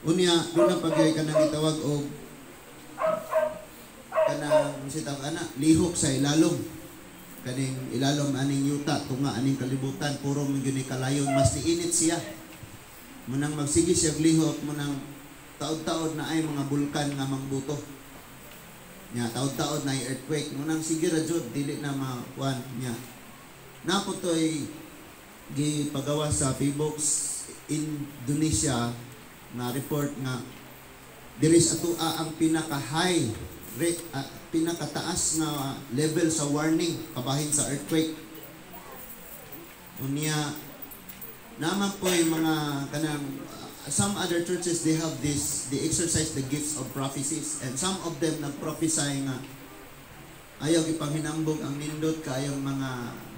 Unya duna pa gyud kanang gitawag og kanang si tawag ana, lihok sa ilalom, kaning ilalom aning yuta, tunga aning kalibutan, puro man gyud ni kalayon, mas niinit siya. Munang magsige siya lihok, munang taod-taod na ay mga bulkan nga mangbuto. Nya taod-taod na ay earthquake, munang sige ra jud, dili na makuan nya. Naputoy gipagawa sa Phivolcs Indonesia nga report nga diri sa atua ang pinaka high rate, pinakataas nga level sa warning kabahin sa earthquake. Unya naman po yung mga kanang some other churches, they have this, they exercise the gifts of prophecies, and some of them nag-prophesy nga ayaw ipanghinambog ang nindot kaayong mga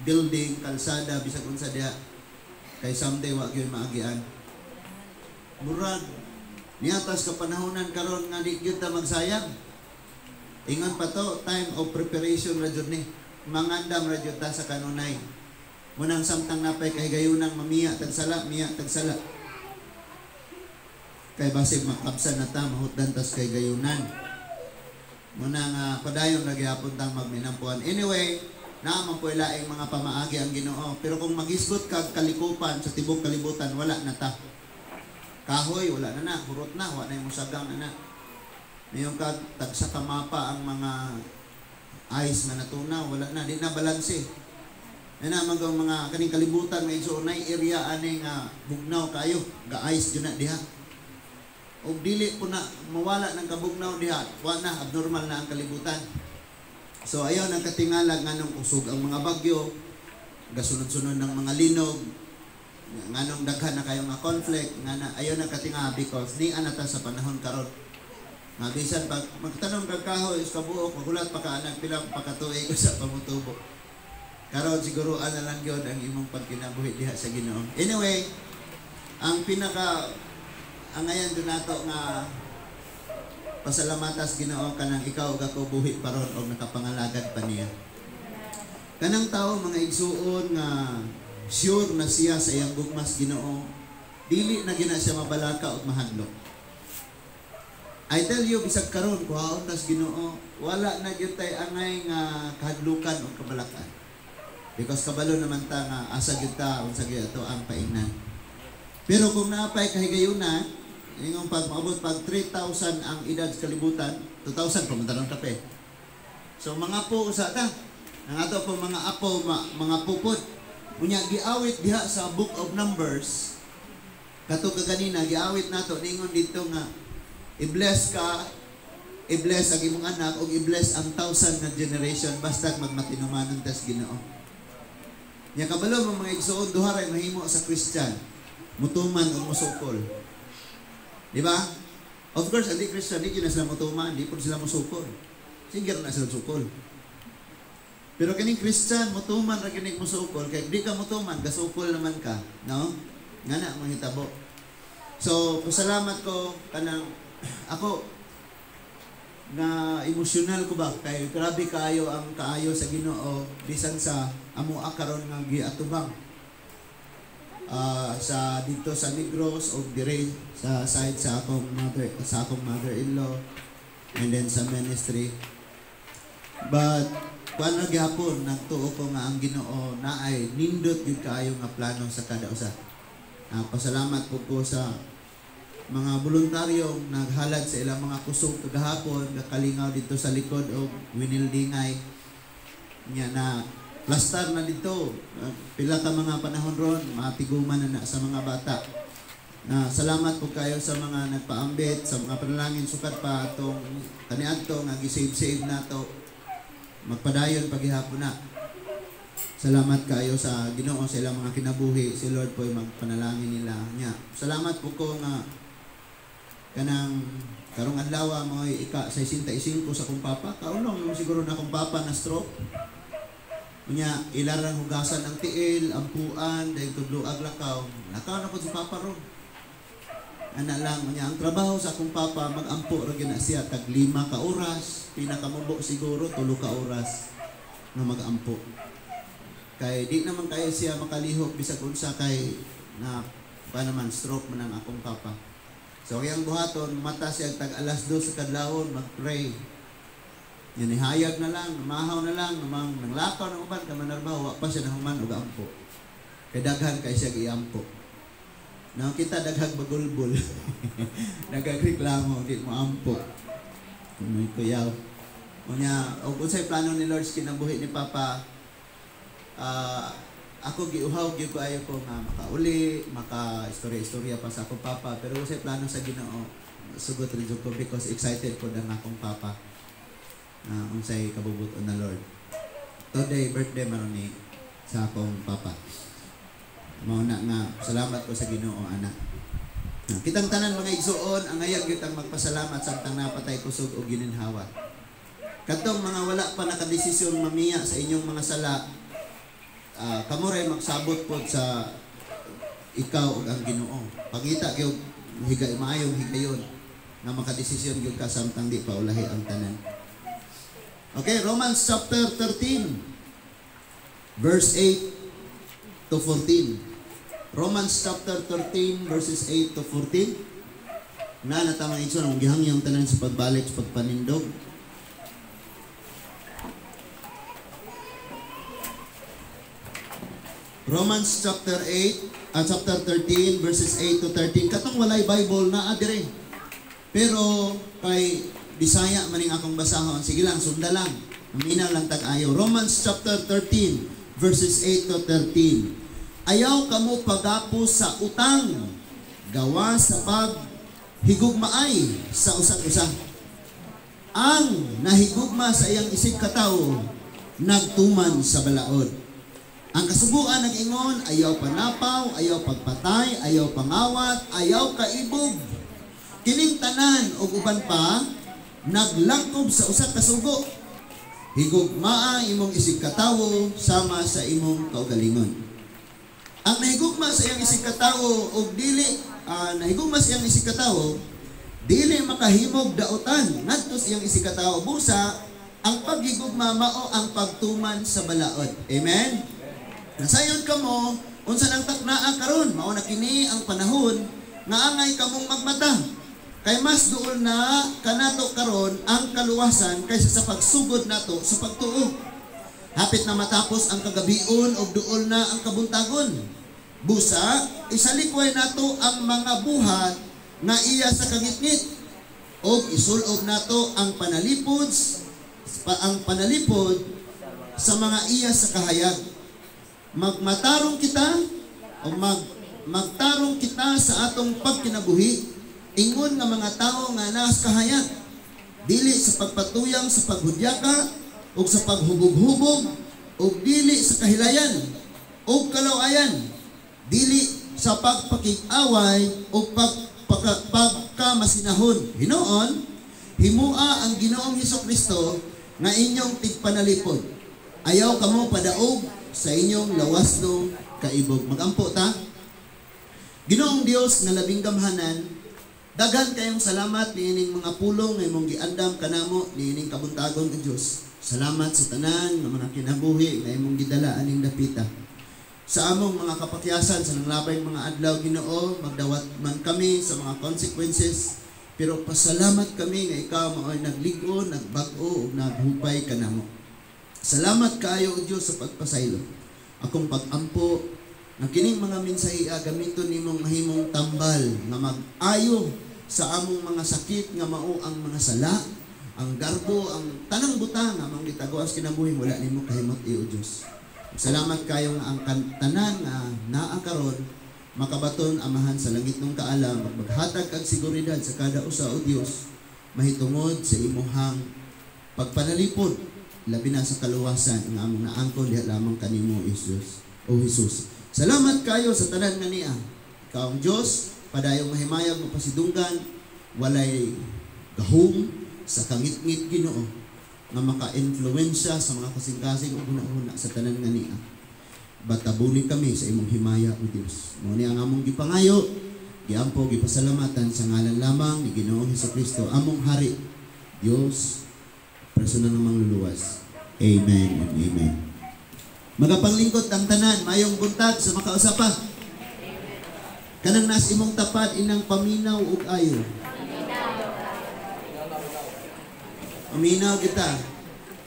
building, kalsada, bisag unsa diha, kay someday wa gyud maagian. Murag niatas kapanahonan karon nga di gyud ta magsayang. Ingon pa to, time of preparation ra jud ni. Mangandam ra jud ta sa kanunay. Munang samtang napay kahigayunang mamiya tag sala, miya tag sala. Kay basig makabsan na ta, mahutdan tas kahigayunan. Muna nga padayon ra gihapon tang magminampuan. Anyway, naa man po laing mga pamaagi ang Ginoo. Pero kung magisgot kag kalikupan sa tibok kalibutan, wala na ta. Kahoy, wala na na, hurot na, wala na yung musagang na na. Mayong kag tagsa ka mapa ang mga ice nga natunaw, wala na, di na balanse. Yan na mga mga kaning kalibutan nga igsoon nay area ani nga bugnaw kayo, ga ice jud na diha. Og dili po na mawala ng kabugnaw diha, wa na, abnormal na ang kalibutan. So ayaw nang katingala nganong usog ang mga bagyo, gasunod-sunod ng mga linog, nganong daghan na kayo nga conflict, nga na, ayaw na katinga because ni anata sa panahon karon. Nga bisan pag magtanom kag kahoy sa kabuok, magulat pa ka anag pila pa ka tuig sa pamutubo. Karon siguro ana lang gyud ang imong pagkinabuhi diha sa Ginoo. Anyway, ang pinaka angayan jud nato nga pasalamatas Ginoo kanang ikaw ug ako buhi pa ron og nakapangalagad pa niya. Kanang tao, mga igsuon, nga sure na siya sa iyang gugmas Ginoo, dili na gina siya mabalaka ug mahadlok. I tell you, bisag karon kuhaon tas Ginoo, wala na gyud tay angay nga kahadlukan o kabalakan. Because kabalo naman ta nga asa gyud ta, unsa gyud ato ang paingnan. Pero kung naapay kahigayunan, ingong pag maabot pag 3,000 ang edad sa kalibutan, 2,000 pa man kape. So mga po usa ta. Ang ato po mga apo, mga pupod. Unya giawit diha sa Book of Numbers. Kato kaganina giawit nato, ningon dito nga i-bless ka, i-bless ang imong anak ug i-bless ang thousand nga generation basta magmatinumanon tas Ginoo. Nya kabalo mo, mga igsoon, duha ra mahimo sa Christian. Mutuman o musukol. Di ba? Of course, ang di Christian, di na sila mutuman, di po sila musukol. Sige na sila sukol. Pero kining Christian, mutuman ra kining musukol, kay di ka mutuman, gasukol naman ka, no? Nga na mahitabo. So, pasalamat ko kanang ako na emosyonal ko ba kay grabe kaayo ang kaayo sa Ginoo bisan sa amo karon nga giatubang sa dito sa Negros o dire sa side sa akong mother-in-law and then sa ministry. But kuan ra gihapon, nagtuo ko nga ang Ginoo naay nindot gyud kaayo nga plano sa kada usa. Pasalamat po ko sa mga voluntaryong naghalad sa ilang mga kusog kagahapon, nakalingaw dito sa likod og winildingay nya na plastar na dito. Pila ka mga panahon ron matiguman na, na sa mga bata. Na salamat po kayo sa mga nagpaambit sa mga panalangin sukad pa atong kaniadto nga gi-save-save nato, magpadayon paghihapon na. Salamat kayo sa Ginoo sa ilang mga kinabuhi. Si Lord po ay magpanalangin nila nya. Salamat po ko nga kanang karong adlaw mo ay ika 65 sa akong papa. Kaulong mo siguro na akong papa na stroke. Unya ilarang hugasan ang tiil, ampuan, dahil tudloag lakaw. Lakaw na po si papa ron. Ana lang, unya ang trabaho sa akong papa, magampo ra gyud na siya tag 5 ka oras, pinakamubo siguro 3 ka oras nga magampo. Kay di naman kayo siya makalihok bisag unsa kay na pa naman stroke man ang akong papa. So ang iyang buhaton, mata siya tag alas 2 sa kadlawon mag-pray. Yan nihayag na lang, namahaw na lang, namang nanglakaw ng uban ka manarbaho, wa pa siya nahuman og ampo. Kay daghan kay siya giampo. Now kita daghang bagulbol. Nagagreklamo di mo ampo. Kunoy kuyaw. Unya, og unsay plano ni Lord sa kinabuhi ni Papa, ako giuhaw gyud ko ayo ko nga makauli, maka istorya-istorya pa sa akong papa, pero unsay plano sa Ginoo, sugot rin jud ko because excited po ang akong papa. Unsay kabubuton na Lord. Today birthday man ni sa akong papa. Mao na nga salamat ko sa Ginoo ana. Kitang tanan mga igsuon, ang ngayag gyud ang magpasalamat samtang napatay kusog og gininhawa. Katong mga wala pa nakadesisyon mamiya sa inyong mga sala, kamo ray magsabot pod sa ikaw ug ang Ginoo. Pangita gyud higay maayong higayon nga makadesisyon gyud ka samtang di pa ulahi ang tanan. Okay, Romans chapter 13 verse 8 to 14. Romans chapter 13 verses 8 to 14. Na natamang igsoon ang gihangyong tanan sa pagbalik sa pagpanindog. Romans chapter 8, chapter 13 verses 8 to 13. Katong walay Bible naa dire. Pero kay Bisaya maning akong basahon, sige lang, sunda lang. Maminaw lang tag-ayo. Romans chapter 13 verses 8 to 13. Ayaw kamo pagapo sa utang, gawa sa paghigugmaay sa usag-usa. Ang nahigugma sa iyang isig katawo, nagtuman sa balaod. Ang kasuguan nag-ingon, ayaw panapaw, ayaw pagpatay, ayaw pangawat, ayaw kaibog. Kining tanan og uban pa, naglangkob sa usa ka sugo. Higugmaa imong isig katawo sama sa imong kaugalingon. Ang nahigugma sa iyang isig katawo og dili nahigugma sa iyang isig katawo, dili makahimog daotan ngadto sa iyang isig katawo. Busa ang paghigugma mao ang pagtuman sa balaod. Amen. Nasayon kamo unsa nang taknaa karon, mao na kini ang panahon nga angay kamong magmata. Kay mas duol na kanato karon ang kaluwasan kaysa sa pagsugod nato sa pagtuo. Hapit na matapos ang kagabion og duol na ang kabuntagon. Busa, isalikway nato ang mga buhat nga iya sa kangitngit og isulob nato ang panalipod sa mga iya sa kahayag. Magmatarong kita o magtarong kita sa atong pagkinabuhi ingon nga mga tawo nga naas kahayag, dili sa pagpatuyang sa paghudyaka ug sa paghubog-hubog, ug dili sa kahilayan ug kalawayan, dili sa pagpakig-away ug pagkamasinahon. Hinuon, himua ang Ginoong Hesukristo nga inyong tigpanalipod. Ayaw kamo padaog sa inyong lawasnong kaibog. Magampo ta. Ginoong Dios nga labing gamhanan, daghan kayong salamat niining mga pulong nga imong giandam kanamo niining kabuntagon o Dios. Salamat sa tanan nga mga kinabuhi nga imong gidala aning dapita. Sa among mga kapakyasan sa nanglabay mga adlaw, Ginoo, magdawat man kami sa mga consequences, pero pasalamat kami nga ikaw mao'y naglig-on, nagbag-o ug naghupay kanamo. Salamat kaayo o Dios sa pagpasaylo. Akong pag-ampo nga kining mga mensahiya gamiton nimong mahimong tambal nga mag-ayo sa among mga sakit nga mao ang mga sala, ang garbo, ang tanang butang nga among gitagoan sa kinabuhi wala nimo kahimot iyo, Dios. Salamat kayo nga ang tanan nga naa karon makabaton Amahan sa langit nung kaalam, maghatag kag seguridad sa kada usa o Dios mahitungod sa imuhang pagpanalipod labi na sa kaluwasan nga among naangkon diha lamang kanimo, Jesus o Jesus. Salamat kayo sa tanan nga niya. Ikaw ang Dios, padayong mahimayag mapasidunggan, walay gahom sa kangitngit Ginoo nga maka-influensya sa mga kasing-kasing ug hunahuna sa tanan nga niya. Batabuni kami sa imong himaya o Dios. Mao ni ang among gipangayo, giampo, gipasalamatan sa ngalan lamang ni Ginoong Hesukristo, among hari, Dios, personal nga mangluluwas. Amen and amen. Magapanglingkod ang tanan, mayong buntag sa makausapa. Kanang nas imong tapad inang paminaw ug ayo. Paminaw kita.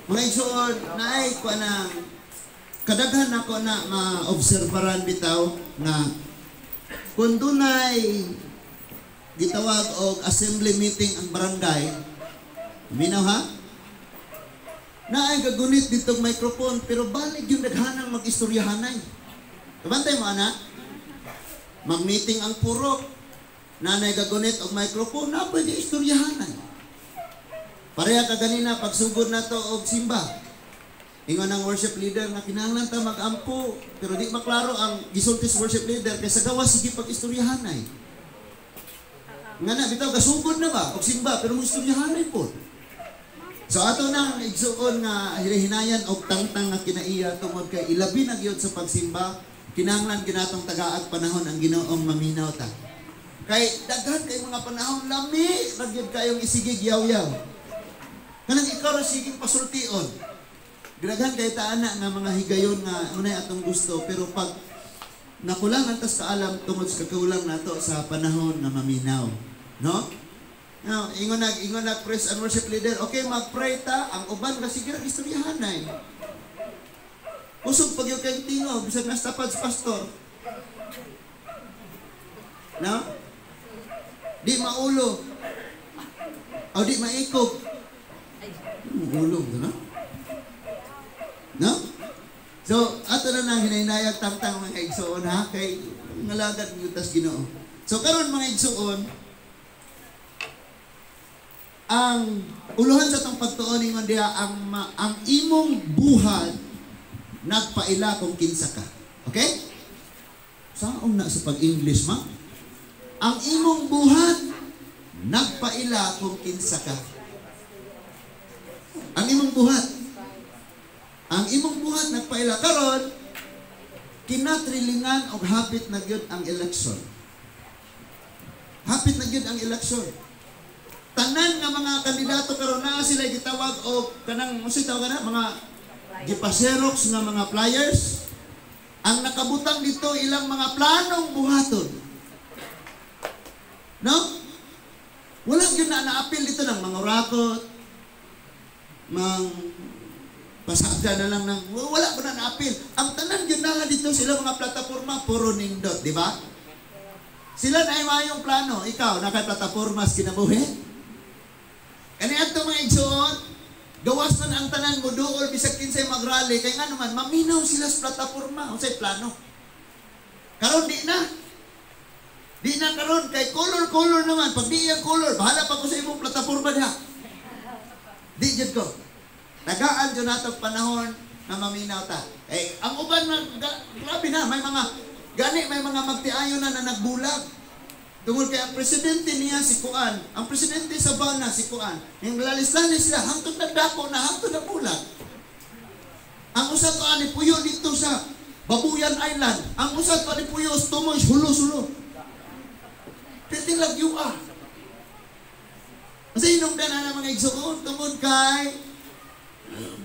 Mga igsoon, naay ko nang kadaghan ako na maobserbaran bitaw nga kung dunay gitawag og assembly meeting ang barangay, paminaw ha? Naay gagunit ditong microphone pero balik yung daghanang mag-istoryahanay. Kabantay mo ana? Mag-meeting ang purok, nanay gagunit og microphone, na pwede istoryahanay. Pareha ka ganina pagsugod na to og simba. Ingon ang worship leader nga kinahanglan ta mag-ampo, pero di maklaro ang gisulti sa worship leader kay sa gawas sige pag-istoryahanay. Nga na bitaw gasugod na ba og simba pero mo istoryahanay po. So ato nang igsuon nga hinahinayan og tangtang nga kinaiya tungod kay ilabi na gyud sa pagsimba, kinahanglan ginatong tagaag panahon ang Ginoong maminaw ta. Kay daghan kay mga panahon lami ra gyud kayong isigig yaw-yaw. Kanang ikaw ra sigig pasultion. Daghan kay ta ana nga mga higayon nga unay atong gusto pero pag nakulangan tas kaalam tungod sa kakulang nato sa panahon nga maminaw, no? Now, ingon nag praise and worship leader, okay, mag-pray ta, ang uban kasi sige istoryahanay. Kusog pag yung kayong tingog, bisag nasa tapad sa pastor. No? Di maulo. O di maikog. Ulo, no? No? So, ato na nang hinahinayag tangtang mga igsoon ha, kay ngalagad ng tas Ginoo. So, karon mga igsoon, ang uluhan sa tong pagtuon ingon diha ang imong buhat nagpaila kung kinsa ka. Okay? Saon na sa pag-English ma? Ang imong buhat nagpaila kung kinsa ka. Ang imong buhat. Ang imong buhat nagpaila karon kinatrilingan og hapit na gyud ang election. Hapit na gyud ang election. Tanan nga mga kandidato karon naa sila gitawag og kanang unsay tawag na mga gipa-xerox nga mga flyers. Ang nakabutang dito ilang mga planong buhaton. No? Wala gyud na naapil dito ng mga urakot, mang pasada na lang ng wala ko na naapil. Ang tanan gyud na dito sila mga plataporma puro nindot, di ba? Sila na ay maayong plano. Ikaw naka plataporma sa kinabuhi. Kani adto mga igsoon, gawas man ang tanan mo duol bisag kinsay magrally kay ngano man maminaw sila sa plataporma unsay plano. Karon di na. Di na karon kay color-color naman. Pag di iyang color, bahala pa ko sa imong plataporma diha. Di jud ko. Tagaan jud nato panahon na maminaw ta. Eh ang uban man grabe na may mga gani may mga magtiayon na nagbulag. Tungod kay ang presidente niya si Kuan, ang presidente sa Bana si Kuan, yung lalis-lalis sila, hangtod nagdako na, hangtod nagbulag. Ang usa pa ni Puyo dito sa Babuyan Island, ang usa pa ni Puyo tumoy hulo-sulo. Pwede lagyo ah. Kasi inungdan na mga igsoon, tungod kay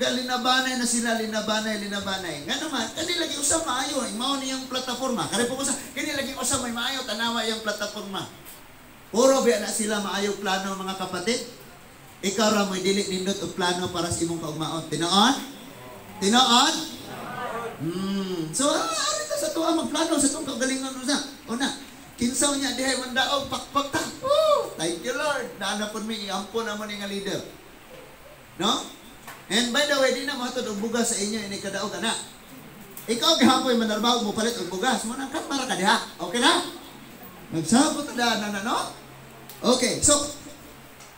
linabanay na sila, linabanay. Nga naman, kani lagi usa maayo, mao niyang plataporma. Kani po usa, kani lagi usa may maayo, tanawa iyang plataporma. Puro biya na sila maayo plano mga kapatid. Ikaw ra mo'y dili nindot og plano para sa imong kaugmaon. Tinuod? Tinuod? So, ari ta sa tuwa magplano sa tong kaugalingon usa. Una, kinsaw niya dihay mandaog pakpak ta. Oh, thank you Lord. Naana pud mi iampo na mo ni nga leader. No? And by the way, di na mahatod og bugas sa inyo ini kadaog ana. Ikaw gihapoy manarbaho mo palit og bugas, mo nang kamara ka diha. Okay na? Magsabot na na no? Okay, so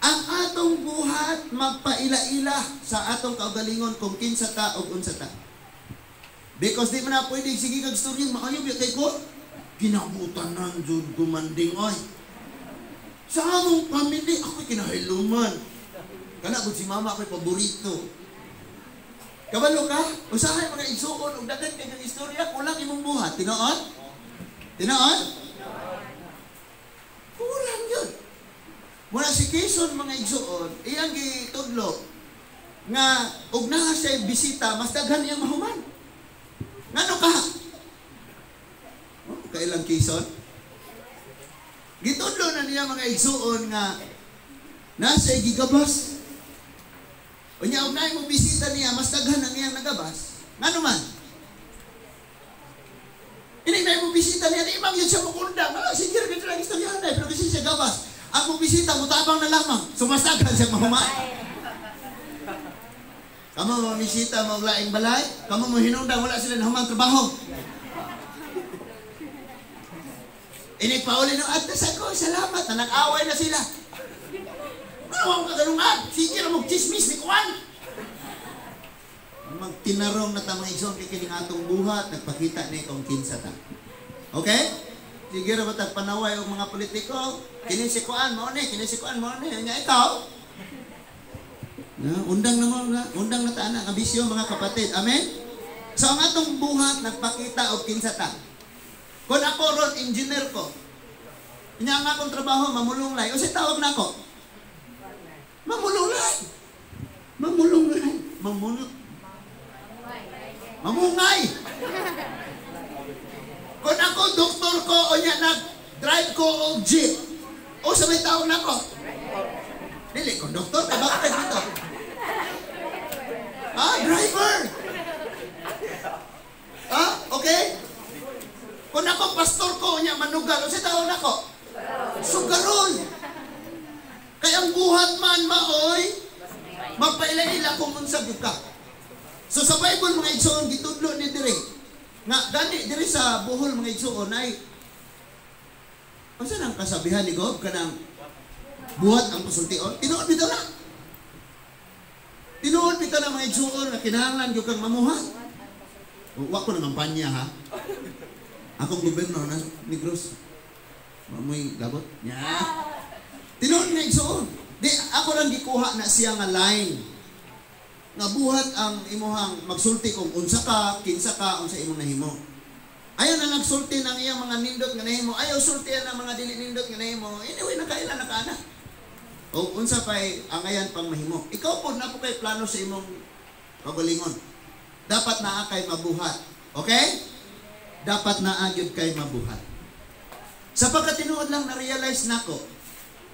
ang atong buhat magpaila-ila sa atong kaugalingon kung kinsa ta og unsa ta. Because di man na pwede sige kag storya maayo biya kay ko. Kinabutan nang jud gumanding oy. Sa among pamilya ako'y kinahiluman. Kana gud si mama ako'y paborito. Kabalo ka? Usahay mga igsuon og daghan kay kang istorya kulang imong buhat. Tinuod? Tinuod? Kulang yun. Muna si Quezon mga igsuon, iyang gitudlo nga og naa siya bisita mas daghan iyang mahuman. Ngano ka? Oh, kailang Quezon? na niya, mga igsuon, nga nasa gigabas. Unya og naay mo bisita niya, mas daghan ang iyang nagabas. Ngano man? Ini na mo bisita niya, di man yun siya mukundang. Ah, sige ra gyud lang istoryahan na, pero kasi siya gabas. Ang mo bisita, mutabang na lamang. So mas daghan siya mahuman. Kamo mo bisita mo laing balay, kamo mo hinungdan wala sila nahuman trabaho. Ini pauli no adto sa ko, salamat na nag-away na sila. Ano ang kaganungan? Sige ra mo chismis ni kuan. Magtinarong na ta, mga igsoon, kay kining atong buhat nagpakita ni kung kinsa ta. Okay? Sige ra ba tag panaway og mga politiko? Kini si kuan mao ni, kini si kuan mao ni, nya ikaw. Na, undang na mo, undang na ta ana nga bisyo, mga kapatid. Amen? So ang atong buhat nagpakita og kinsa ta. Kung ako ron engineer ko, nya ang akong trabaho mamulunglay, unsay tawag nako? Mamulunglay. Mamulunglay. Mamulot. Mamungay. Kung ako doktor ko o nya nag-drive ko og jeep, o sa may tawag nako? Dili ko doktor kay bakit dito? Ah, driver. Ah, okay? Kung ako pastor ko nya manugal, unsay tawag nako? Sugarol. Kay ang buhat man maoy magpaila-ila kung unsa gyud ka. So sa Bible, mga igsoon, gitudlo ni dire nga gani dire sa Bohol, mga igsoon, ay unsa nang kasabihan ni Gob kanang buhat ang pasultion? Tinuod bitaw na. Tinuod bitaw na, mga igsoon, nga kinahanglan gyud kang mamuhat. Wa ko nang kampanya ha. Akong gobyerno na Negros. Mamoy labot. Nya. Tinuod nga, igsoon. Di ako lang gikuha na siya nga line. Nga buhat ang imuhang magsulti kung unsa ka, kinsa ka, unsa imong nahimo. Ayaw na nagsulti ng iyang mga nindot nga nahimo. Ayaw sultian ang mga dili nindot nga nahimo. Anyway, nakaila na ka na. O unsa pa'y angayan pang mahimo. Ikaw po na po kay plano sa imong kagalingon. Dapat naa kay mabuhat. Okay? Dapat naa gyud kay mabuhat. Sa pagkatinuod lang na-realize nako,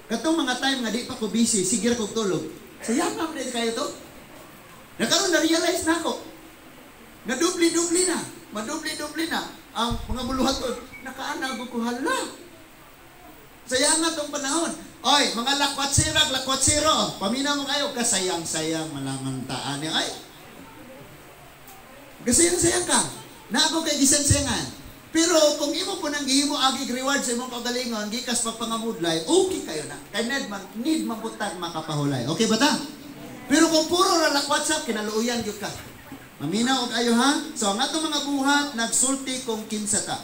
katong mga time nga di pa ko busy, sige ra kog tulog. Sayang man din kayo to. Nakaroon na-realize nako, na dubli-dubli na, madubli-dubli na ang mga buluhaton. Nakaanag ko, hala. Sayang nga tong panahon. Oy, mga lakwatsirag, lakwatsiro, paminaw mo kayo, kasayang-sayang malangantaan niya. Ay, kasayang-sayang ka. Na ako kay gisansayangan. Pero kung imo po nang gihimo agi reward sa imong kaugalingon, gikas pagpangamudlay, okay kayo na. Kay need man putag makapahulay. Okay ba ta? Pero kung puro ra lakwatsa, kinaluoyan gyud ka. Maminaw og ayo ha. So ang atong mga buhat nagsulti kung kinsa ta.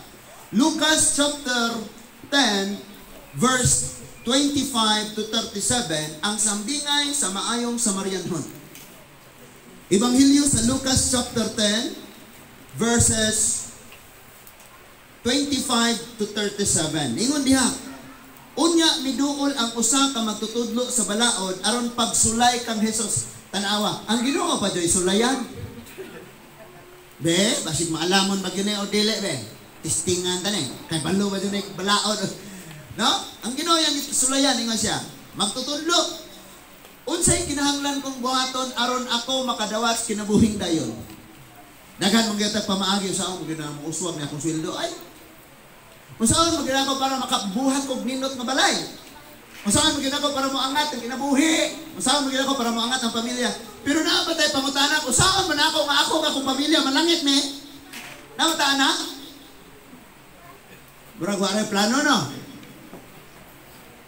Lucas chapter 10 verse 25 to 37, ang sambingay sa maayong Samarianhon. Ebanghelyo sa Lucas chapter 10 verses 25 to 37. Ingon diha, unya miduol ang usa ka magtutudlo sa balaod aron pagsulay kang Hesus. Tan-awa, ang Ginoo pa joy sulayan. Be, basig maalamon ba gyud o dili be? Testingan ta ni. Kay balo ba gyud balaod? No? Ang Ginoo yang sulayan, ingon siya, magtutudlo. Unsay kinahanglan kong buhaton aron ako makadawat kinabuhing dayon? Daghan man gyud pamaagi sa akong ginamo uswag ni akong sweldo ay. Unsaon man gyud ako para makabuhat og nindot nga balay? Unsaon man gyud ako para moangat ang kinabuhi? Unsaon man gyud ako para moangat ang pamilya? Pero naa ba tay pangutana, unsaon man ako nga ako nga akong pamilya malangit ni? Naa ba ta ana? Murag wa ray plano no.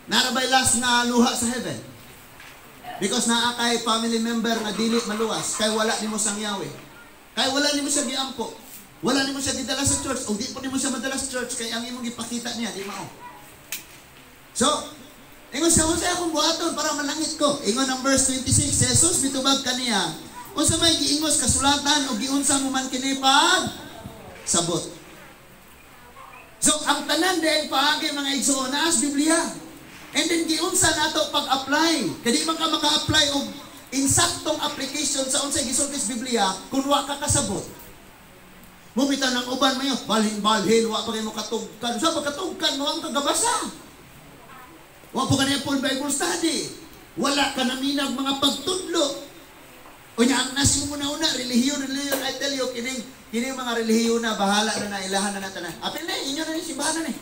Naa ra bay last nga luha sa heaven? Because naa kay family member nga dili maluwas kay wala nimo sangyawi. Kay wala nimo siya giampo. Wala nimo siya gidala sa church o di po nimo siya madala sa church kay ang imong gipakita niya di mao. So, ingon siya, unsa akong buhaton para malangit ko? Ingon ang verse 26, si Jesus mitubag kaniya, unsa may giingos kasulatan o giunsa mo man kini pag sabot. So, ang tanan din paagi, mga igsoon, naas Biblia. And then giunsa nato pag-apply. Kay di man ka maka-apply og insaktong application sa unsay gisulti sa Biblia kung wa ka kasabot. Mumita ng uban mayo, balhin-balhin, wa pa kay mo katugkan. Sa pagkatugkan mo ang kagabasa. Wa po ka na full Bible study. Wala ka naminag mga pagtudlo. Unya ang nasi mo una-una, relihiyon, relihiyon. I tell you, kining mga relihiyon na, bahala na na, ilahan na na tanan. Apil na, inyo na ni simbahan na ni.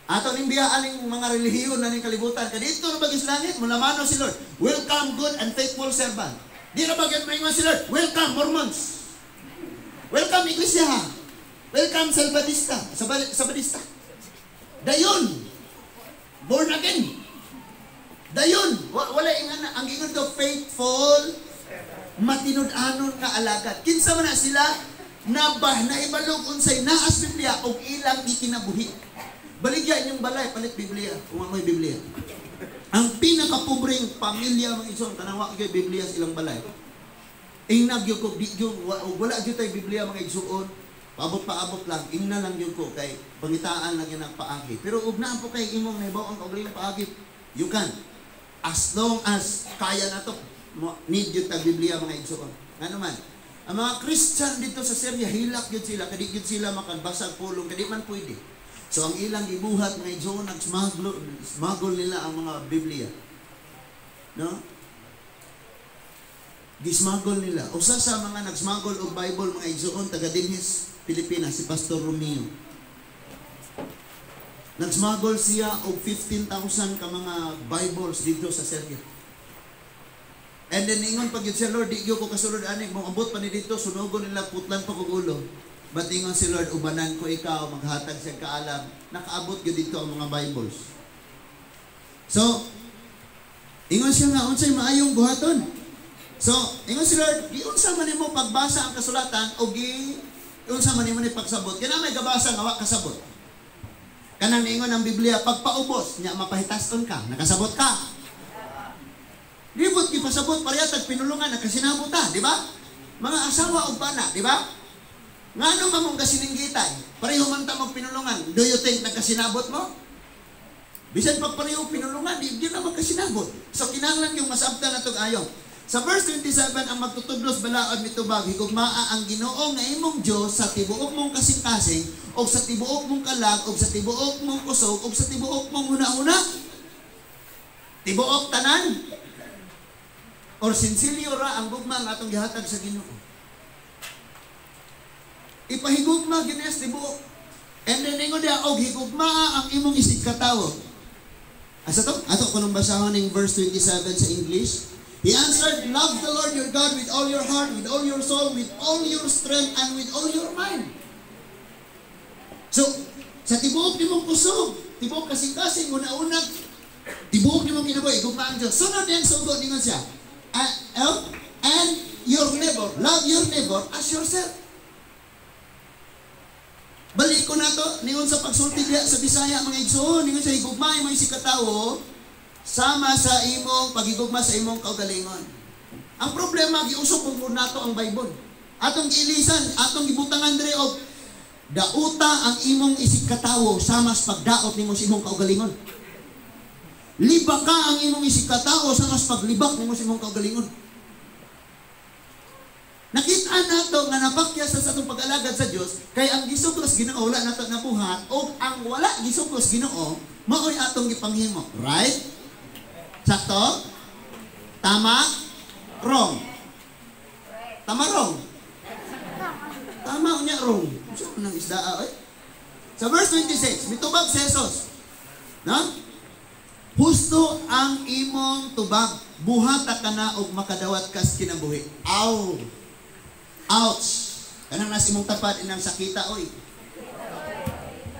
Ato ning biyaan ning mga relihiyon na ning kalibutan. Kadito na bagis langit, mula mano si Lord. "Welcome, good and faithful servant." Di na ba maingon si Lord, "Welcome, Mormons. Welcome, Iglesia. Welcome, Salvadista. Sabadista. Dayon. Born again. Dayon. Wala ingan ang ingon do, faithful, matinud-anon nga alagad. Kinsa man na sila nabah naibalog unsay naa sa Biblia og ilang ikinabuhi. Baligya inyong balay, palit Biblia. Kung mo'y Biblia. Ang pinakapobreng pamilya, mga igsoon, kanang wa gyud Biblia sa ilang balay. Ingna gyud ko, di gyud wala gyud tay Biblia, mga igsoon. Paabot-paabot lang, ingna lang gyud ko kay pangitaan lang gyud ang paagi. Pero ug naa po kay imong nahibaw ang kaugalingong paagi, you can. As long as kaya na to, need gyud tag Biblia, mga igsoon. Ngano man, ang mga Christian dito sa Syria, hilak gyud sila, kadi gyud sila makabasa pulong, kadi man pwede. So ang ilang gibuhat, mga igsoon, nag-smuggle smuggle nila ang mga Biblia. No? Gismuggle nila. Usa sa mga nagsmuggle og Bible, mga igsoon, taga dinhis Pilipinas, si Pastor Romeo. Nagsmuggle siya og 15,000 ka mga Bibles dito sa Syria. And then ingon pag yun siya, "Lord, di gyud ko kasulod ani, moabot pa ni dito, sunugon nila, putlan pa kog ulo." But ingon si Lord, "Ubanan ko ikaw, maghatag siya kaalam." Nakaabot gyud dito ang mga Bibles. So, ingon siya nga, unsay maayong buhaton? So, ingon si Lord, giunsa man nimo pagbasa ang kasulatan o gi unsa man nimo ni pagsabot? Kaya may gabasa nga wa kasabot. Kanang niingon ang Biblia, pagpaubos, nya mapahitason ka, nakasabot ka. Libot gipasabot pareha tag pinulungan, nakasinabot ta, di ba? Mga asawa og bana, di ba? Ngano man mong kasininggitan? Pareho man ta og pinulungan. Do you think nagkasinabot mo? Bisan pag pareho pinulungan, di na magkasinabot. So kinahanglan yung masabtan na itong ayo. Sa verse 27, ang magtutudlos balaod mitubag, "Higugmaa ang Ginoo nga imong Dios sa tibuok mong kasing-kasing, o sa tibuok mong kalag, o sa tibuok mong kusog, o sa tibuok mong huna-huna." Tibuok tanan. Or sinsilyo ra ang gugma nga atong gihatag sa Ginoo. Ipahigugma gyud niya sa tibuok. And then ingon diya, og higugmaa ang imong isig katawo. Asa to? Ato kunong basahon ning verse 27 sa English. He answered, "Love the Lord your God with all your heart, with all your soul, with all your strength, and with all your mind." So, sa tibuok nimong kusog, tibuok kasing-kasing, una-una, tibuok nimong kinabuhi, gugma ang Diyos. Sunod niyang sugo, ningon siya, "And your neighbor, love your neighbor as yourself." Balik ko na to, ningon sa pagsulti diya sa Bisaya, mga igsoon, ningon sa higugma mo si katawo, sama sa imong pagigugma sa imong kaugalingon. Ang problema, giusok kung nato ang Bible. Atong giilisan, atong gibutangan dire og dauta ang imong isig katawo sama sa pagdaot nimo sa imong kaugalingon. Libak ka ang imong isig katawo sama sa paglibak nimo sa imong kaugalingon. Nakita nato nga napakyas sa atong pag-alagad sa Dios kay ang gisugos Ginoo wala nato nabuhat o ang wala gisugos Ginoo maoy atong gipanghimo. Right? Sakto? Tama? Wrong? Tama, wrong? Tama unya wrong. Unsa man ang isda oy? Sa verse 26, mitubag si Jesus. No? "Husto ang imong tubag, buhata ka na og makadawat kas kinabuhi." Aw. Ouch. Kanang nas imong tapad inang sakita oy.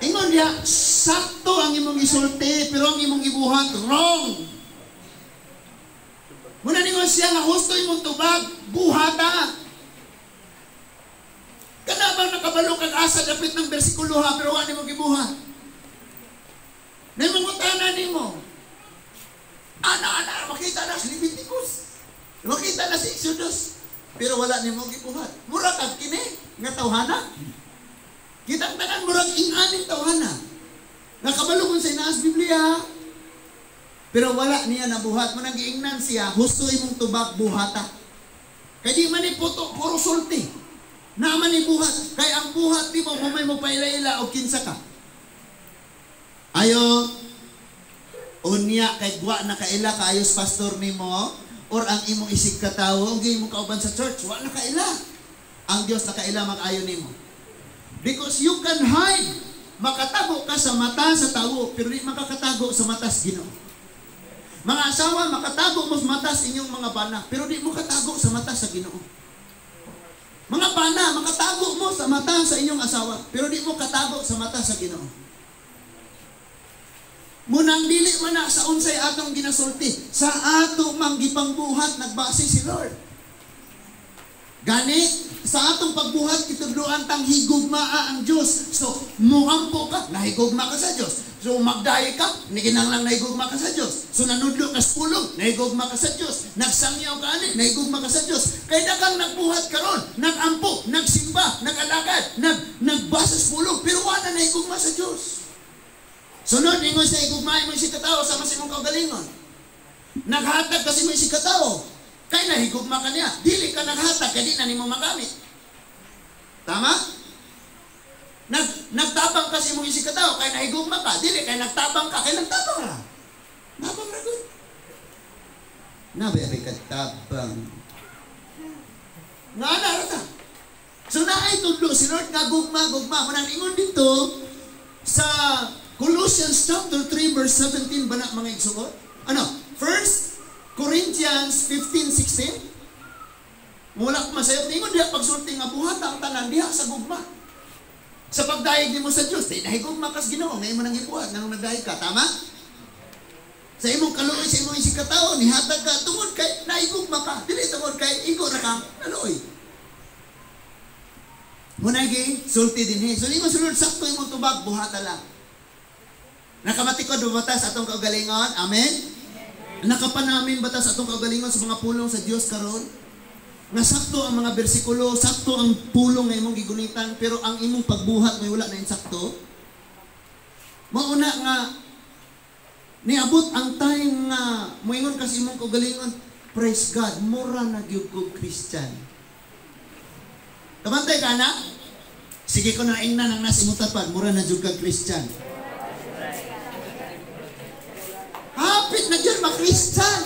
Ingon diya, sakto ang imong isulti pero ang imong gibuhat wrong. Muna ningon siya nga husto imong tubag, buhata. Kana bang nakabalo kag asa dapit ng bersikulo ha, pero wa nimo gibuhat? Nay mangutana nimo. Ana ana makita na sa Leviticus. Makita na sa Exodus. Pero wala nimo gibuhat. Mura kag kini nga tawhana. Kitang tanan murag ing-aning tawhana. Nakabalo kung sa inaas Biblia. Pero wala niya nabuhat. Mo nang giingnan siya, "Husto imong tubag, buhata." Kay di man ni puto, puro sulti. Naman ni buhat. Kay ang buhat nimo, mo may mo paila-ila o kinsa ka. Ayo, Unya kay wa na kaila kaayos pastor nimo or ang imong isig katawo og imong kauban sa church, wa na kaila. Ang Dios nakaila mag-ayo nimo. Because you can hide. Makatago ka sa mata sa tawo, pero di makakatago sa mata sa Ginoo. Mga asawa, makatago mo sa mata sa inyong mga bana, pero di mo katago sa mata sa Ginoo. Mga bana, makatago mo sa mata sa inyong asawa, pero di mo katago sa mata sa Ginoo. Munang dili man na sa unsay atong ginasulti, sa ato mang gipangbuhat nagbase si Lord. Gani, sa atong pagbuhat kitudloan tang higugmaa ang Dios. So, muampo ka, nahigugma ka sa Dios. So, magdayi ka, nikinahanglan nahigugma ka sa Dios. So, nanudlo ka sa pulong, nahigugma ka sa Dios. Nagsangyaw ka ani, nahigugma ka sa Dios. Kay daghang nagbuhat karon, nagampo, nagsimba, nagalagad, nagbasa sa pulong, pero wala nahigugma sa Dios. Sunod, ingon siya, higugmain mo si katao sama sa imong kaugalingon. Naghatag kasi mo si katao. Kay nahigugma ka niya. Dili ka naghatag, kay di na nimo magamit. Tama? Nagtabang kasi mong isig katao, kay nahigugma ka. Dili, kay nagtabang ka, kay nagtabang ra. Tabang ra gud. Nabi katabang. Nga na ra ta. So naay tudlo si Lord nga gugma, gugma. Munang ingon dito sa Colossians chapter 3 verse 17 ba na mga igsuot? Ano? 1 Corinthians 15:16. Mula ko masayop ningon diha pagsulti nga buhat ang tanan diha sa gugma. Sa pagdayeg nimo sa Dios, di nahigugma kas Ginoo, ngay mo nang ibuhat nganong nagdayeg ka, tama? Sa imong kaluoy, sa imong isig katawo, nihatag ka tungod kay nahigugma ka, dili tungod kay igo ra ka naluoy. Munay gi sulti dinhi. So nimo sulod sakto imong tubag, buhata lang. Nakamatikod ba ta sa atong kaugalingon? Amen. Nakapanamin ba ta sa atong kaugalingon sa mga pulong sa Dios karon? Nga sakto ang mga bersikulo, sakto ang pulong nga imong gigunitan, pero ang imong pagbuhat may wala na insakto. Mauna nga niabot ang time nga moingon ka sa imong kaugalingon, praise God, mura na gyud kog Christian. Kabantay ka na? Sige ko na ingnan ang nasa imong tapad, mura na gyud kag Christian. Hapit na gyud ma-Christian.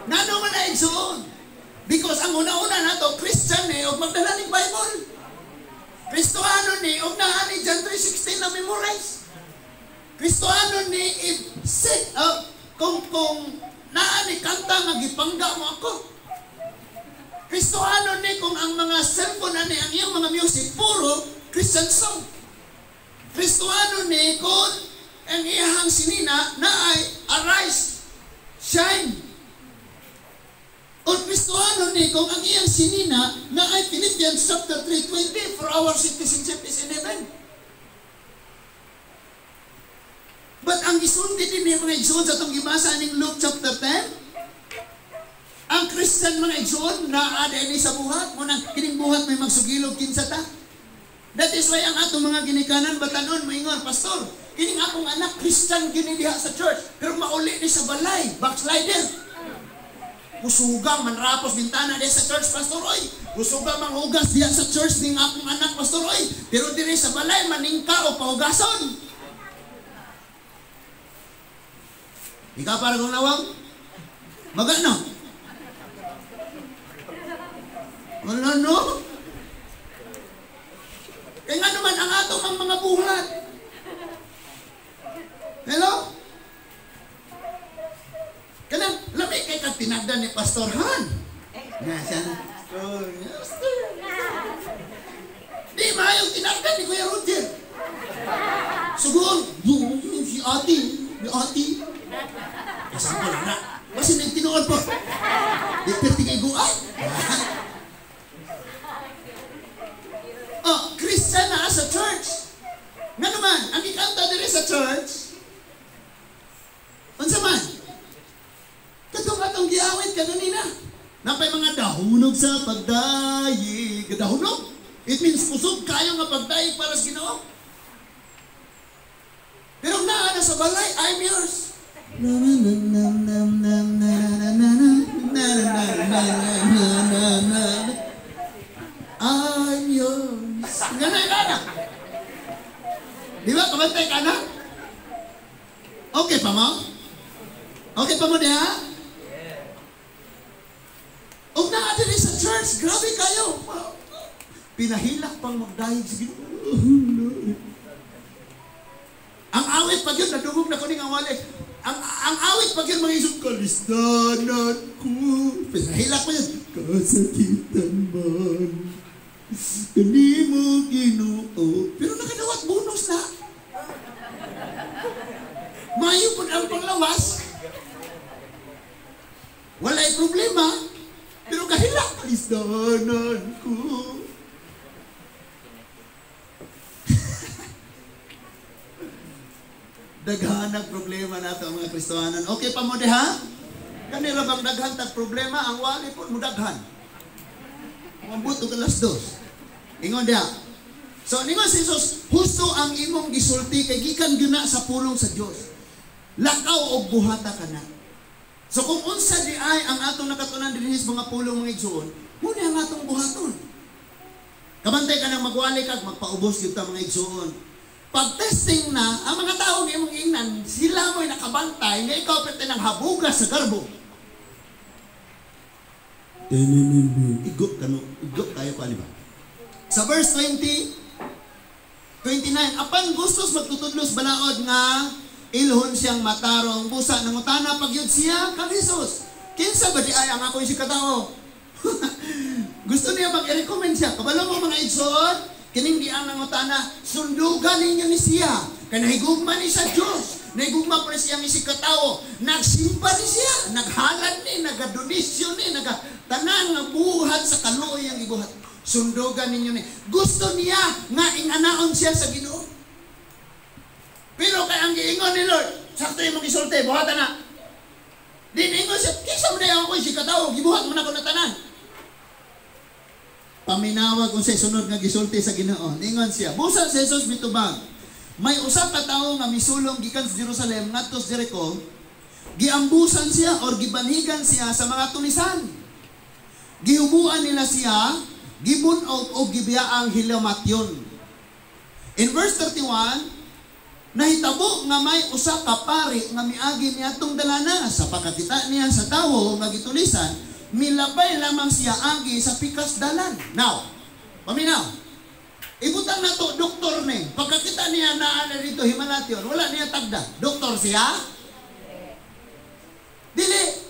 Ngano man na igsuon? Because ang una-una nato, Christian ni og magdala ning Bible. Kristohano ni og naa ni John 3:16 na memorize. Kristohano ni if sit up kung naa ni kanta nga gipangga mo ako. Kristohano ni kung ang mga cellphone ani ang iyong mga music puro Christian song. Kristohano ni kung ang iyang sinina na ay arise, shine. O Kristohano ni kung ang iyang sinina na ay Philippians chapter 3:20, for our citizenship is in heaven. But ang gisulti din ni mga igsoon sa itong gibasa ning Luke chapter 10, ang Christian mga igsoon naa ni sa buhat, munang kining buhat may magsugilog kinsa ta. That is why ang atong mga ginikanan batanon moingon, pastor, kining akong anak Christian gini diha sa church, pero mauli ni sa balay, backslider. Kusugang manrapos bintana diha sa church, pastor oy. Kusugang manghugas diha sa church ning akong anak, pastor oy. Pero diri sa balay maningka o pahugason. Ikaw para kong nawang? Magano? Wala no? Kaya nga naman ang atong ang mga buhat. Hello? Kanang lami kay kag tinagdan ni Pastor Han. Na siya na. Oh, Pastor. Di maayong tinagdan ni Kuya Roger. Sugoon, si ate, ni ate. Example na. Basin ang tinuod po. Di perti kay guay. Oh, Christian na sa church. Nga naman, ang ikanta diri sa church, unsa man? Katong atong giawit kaganina. Napay mga dahunog sa pagdayig. Dahunog? It means kusog kayo nga pagdayig para sa Ginoo. Pero naa na sa balay, I'm yours. Na na na na na na na na na na na na na. I'm yours. Ganun ka na. Di ba? Kabantay ka na? pa mo? Okay pa mo diha? Og naa diri sa church, grabe kayo. Pinahilak pang magdahig sa Ginoo. Ang awit pag yun, nadungog na ko ning ang wali. Ang awit pag yun, mga isog, kalisdanan ko. Pinahilak pa yun. Kasakitan man kanimo, Ginoo. Pero nakadawat bonus na. Mayo pud ang panglawas. Walay problema. Pero kahilak, kalisdanan ko. Daghan ang problema nato ang mga Kristohanon. Okay pa mo diha? Kanila bang daghan tag problema? Ang wali po mo daghan. Mambut og 2:00. Ingon diha. So ningon si Jesus, husto ang imong gisulti kay gikan gyud na sa pulong sa Dios. Lakaw og buhata ka na. So kung unsa di ay ang atong nakatunan dinhi sa mga pulong, mga igsuon, muna ang atong buhaton. Kabantay ka nang magwali kag magpaubos gyud ta, mga igsuon. Pag testing na, ang mga tao nga imong ingnan, sila mo'y nakabantay nga ikaw pwede nang habuga sa garbo. Igo kano, igo tayo pa, di ba? Sa verse 20, 29, apan gustos magtutudlos balaod nga ilhon siyang matarong, busa nangutana pagyud siya kang Jesus. Kinsa ba di ay ang ako si katao? Gusto niya mag-recommend siya. Kabalo mo, mga igsoon, kining di ang nangutana, sundugan ninyo ni siya. Kay nahigugma ni sa Diyos. Nahigugma pa siya ang isig katao. Nagsimba ni siya, naghalad ni, nagadonasyon ni, nagatanan nga buhat sa kaluoy ang gibuhat. Sundugan ninyo ni. Gusto niya nga inganaon siya sa Ginoo. Pero kay ang giingon ni Lord, sakto imong gisulti, buhatan na. Di niingon siya, kinsa man ako isig katao, gibuhat man ako na tanan. Paminawag kung sa sunod nga gisulti sa Ginoo. Ningon siya, busa si Jesus mitubag. May usa ka tawo nga misulong gikan sa Jerusalem ngadto sa Jericho, giambusan siya or gibanhigan siya sa mga tulisan. Gihubuan nila siya, gibunog og gibiyaang hilamatyon. In verse 31, nahitabo nga may usa ka pari nga miagi niadtong dalana sa pagkakita niya sa tawo nga gitulisan, milabay lamang siya agi sa pikas dalan. Now, paminaw. Ibutang na to, doktor ni. Pagkakita niya naa na dito himalation, wala niya tagda. Doktor siya? Dili.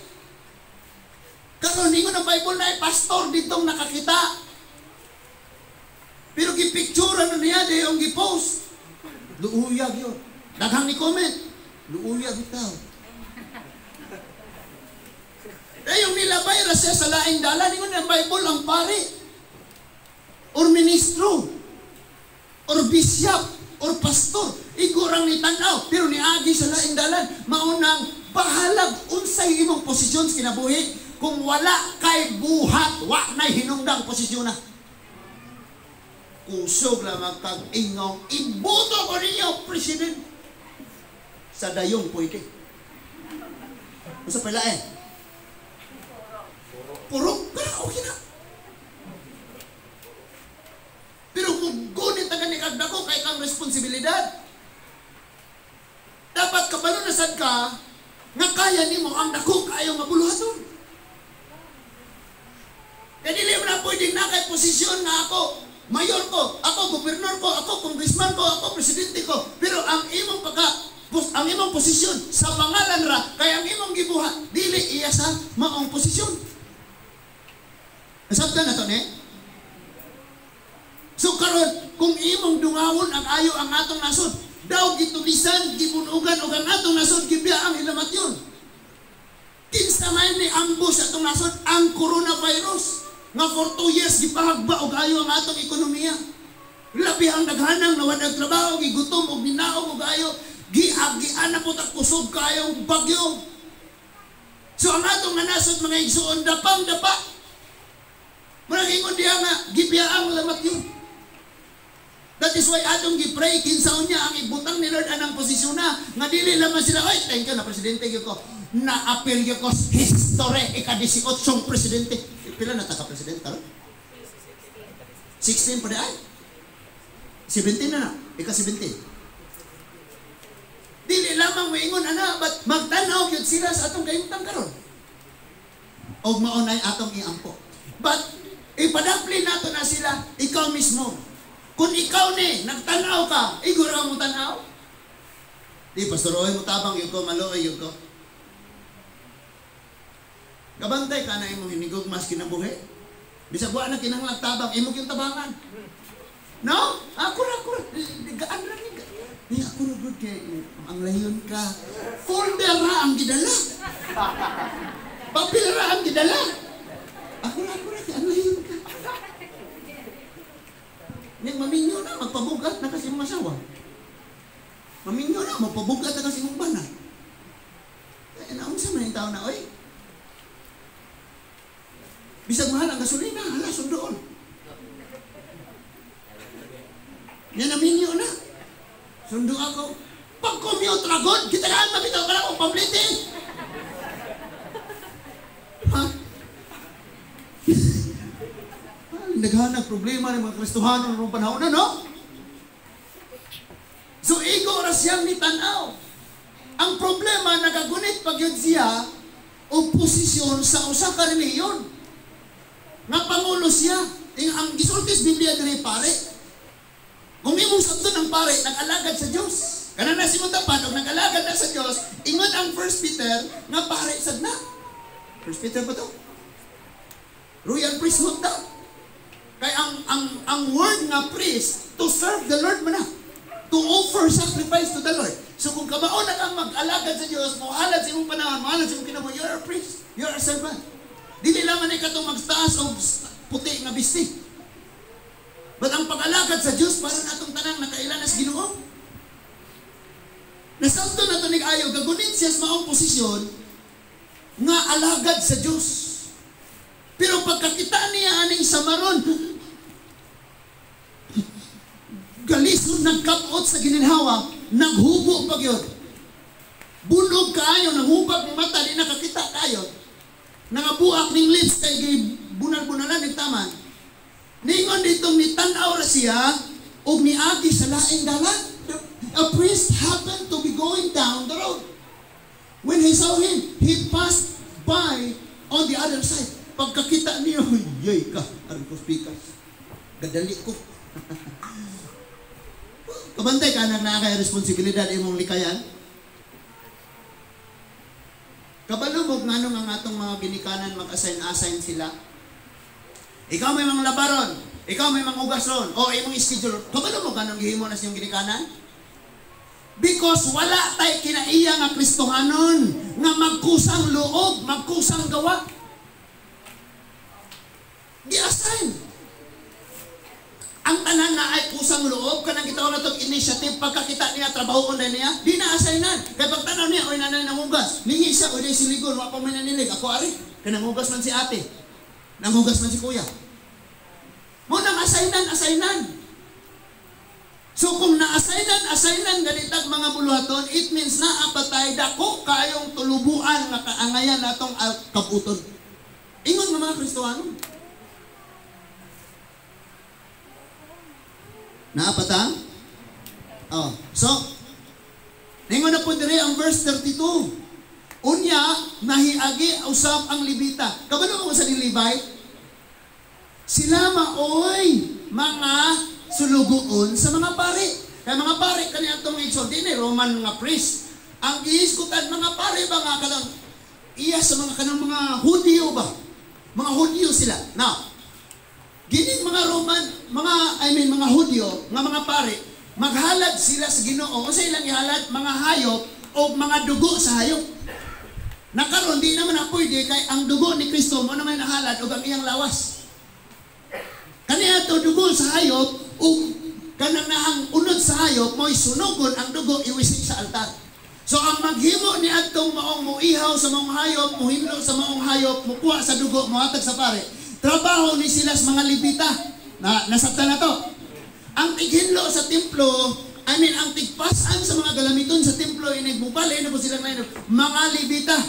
Karon ningon ang Bible na ay pastor ditong nakakita. Pero gipicture na niya dayong gipost. Luuyag yun. Daghang ni comment. Luuyag itaw. Dayong nilabay ra siya sa laing dalan. Ingon ang Bible ang pari or ministro or bishop or pastor. Igurang ni tanaw pero niagi sa laing dalan. Maunang bahalag unsay imong posisyon sa kinabuhi. Kung wala kay buhat, wa na'y hinungdang posisyon na. Kusog lamang kag ingong iboto ko ninyo, President. Sa dayong pwede. Unsa pala eh? Purok, pero okay na. Pero kung gunit na gani kag dako kay kang responsibilidad, dapat kabalo na sad ka nga kaya nimo ang dako kaayo nga buluhaton. Kaya dili mo na pwedeng na kay posisyon na ako mayor ko, ako gobernador ko, ako congressman ko, ako presidente ko. Pero ang imong ang imong posisyon sa pangalan ra kay ang imong gibuhat dili iya sa maong posisyon. Nasabtan na to ni? So karon kung imong dungawon ang ayo ang atong nasod, daw gitulisan, gibunugan og ang atong nasod gibiya ang hilamatyon. Kinsa man ni ambos atong nasod ang coronavirus nga for 2 years gipahagba og ayo ang atong ekonomiya. Labi ang daghanang nawad ang trabaho, gigutom og ninaog og ayo, giagian na po tag kusog kayong bagyo. So ang atong nga nasod mga igsuon dapang dapa. Murag ingon diha nga gibiyaang lamat yun. That is why atong gi-pray kinsaon niya ang ibutang ni Lord anang posisyon na nga dili lamang sila, ay thank you na presidente gyud ko. Na-appeal gyud ko history ika-18 presidente. Pila na ta ka presidente karon? 16 pa di ay? 17 na na, ika-17. Dili lamang moingon ana, but magtan-aw gyud sila sa atong kahimtang karon. Og mao nay atong iampo. But ipadapli nato na sila, ikaw mismo. Kung ikaw ni nagtan-aw ka, igo ra mo tan-aw. Di, Pastor, oy, mo tabang yun ko, maluoy yun ko. Kabantay ka na imong hinigugmas kinabuhi. Bisag wa na kinahanglan tabang, imo gyud tabangan. No? Ako ra, ako ra. Gaan ra ni. Ni ako ra gud kay ang layon ka. Folder ra ang gidala. Papel ra ang gidala. Ako ra kay ang layon ka. Ning maminyo na, magpabugat na kasi imong asawa. Maminyo na, magpabugat na kasi imong bana. Eh, naunsa man yung tao na, oy? Bisag mahal ang gasolina, hala, sundoon. Yan, naminyo na. Sundo ako. Pag-commute ra god, kita mabitaw ka na akong pamplite. Ha? Naghanap problema ng mga Kristohano noong panahon na, no? So, igo ra siyang nitanaw. Ang problema, nagagunit pag yun siya o posisyon sa usa ka relihiyon. Nga pangulo siya. Ang gisultis Biblia diri pare. Kung imong sabton ang pare, nag-alagad sa Dios. Kana na si Mutapan, og nag-alagad na sa Dios, ingon ang 1 Peter nga pare sad na. 1 Peter ba to? Royal priesthood na. Kay ang word nga priest, to serve the Lord man na. To offer sacrifice to the Lord. So kung kamao na kang mag-alagad sa Dios, mohalad sa imong panahon, mohalad sa imong kinabuhi, you're a priest, you're a servant. Dili lamang ni katong magtaas og puti nga bisti. But ang pag-alagad sa Dios para natong tanang nakailan sa Ginoo. Nasabto na to ni ayo gagunit siya sa maong posisyon nga alagad sa Dios. Pero pagkakita niya aning samaron, galisod nagkapot sa gininhawa, naghubo pag yun. Bunog kaayo, nanghubag ni mata, di nakakita kayo. Nangabuak ning lips kay bunal-bunalan ning taman. Ningon ditong nitanaw ra siya og niagi sa laing dalan. A priest happened to be going down the road. When he saw him, he passed by on the other side. Pagkakita niya, yay ka, aron ko speakers. Gadali ko. Kabantay ka nang naa kay responsibilidad imong likayan. Kabalo mo nganong ang atong mga ginikanan mag-assign-assign sila. Ikaw may mga labaron, ikaw may mga ugason, o imong schedule. Kabalo mo ganong gihimo na siyang ginikanan? Because wala tay kinaiya nga Kristohanon nga magkusang loob, magkusang gawa. Gi-assign. Ang tanan na ay kusang loob, kanang gitawag na itong initiative, pagkakita niya, trabahoon na niya, di na assignan. Kaya pagtanaw niya, oy nanay nangugas. Ningi siya, oy siligon, wa pa may nanilig. Ako ari, kaya nangugas man si ate. Nangugas man si kuya. Munang assignan, assignan. So kung na-assignan, assignan ganitag mga buluhaton, it means na apatay dako kayong tulubuan nga kaangayan natong kabuton. Ingon nga mga Kristohano. Naapata? Oh. So, ningon na po diri ang verse 32. Unya, nahiagi usab ang Levita. Kabalo mo sa ni Levite? Sila maoy mga sulugoon sa mga pare. Kaya mga pare, kani atong igsoon, di ni Roman nga priest. Ang gihisgutan mga pare ba nga kanang iya sa mga kanang mga Hudyo ba? Mga Hudyo sila. Now, gining mga Roman, mga mga Hudyo, nga mga pare, maghalad sila sa Ginoo. Unsa ilang ihalad? Mga hayop o mga dugo sa hayop. Nakaron di naman na pwede kay ang dugo ni Kristo mo naman nahalad og ang iyang lawas. Kaniya to dugo sa hayop ug kanang naang unod sa hayop mo'y sunugon ang dugo iwisik sa altar. So ang maghimo ni adtong maong moihaw sa maong hayop, mohinlo sa maong hayop, mokuha sa dugo, mohatag sa pare. Trabaho ni sila sa mga Levita. Na nasabtan na to. Ang tighinlo sa templo, ang tigpasan sa mga galamiton sa templo inig mubali na po silang lain, mga Levita.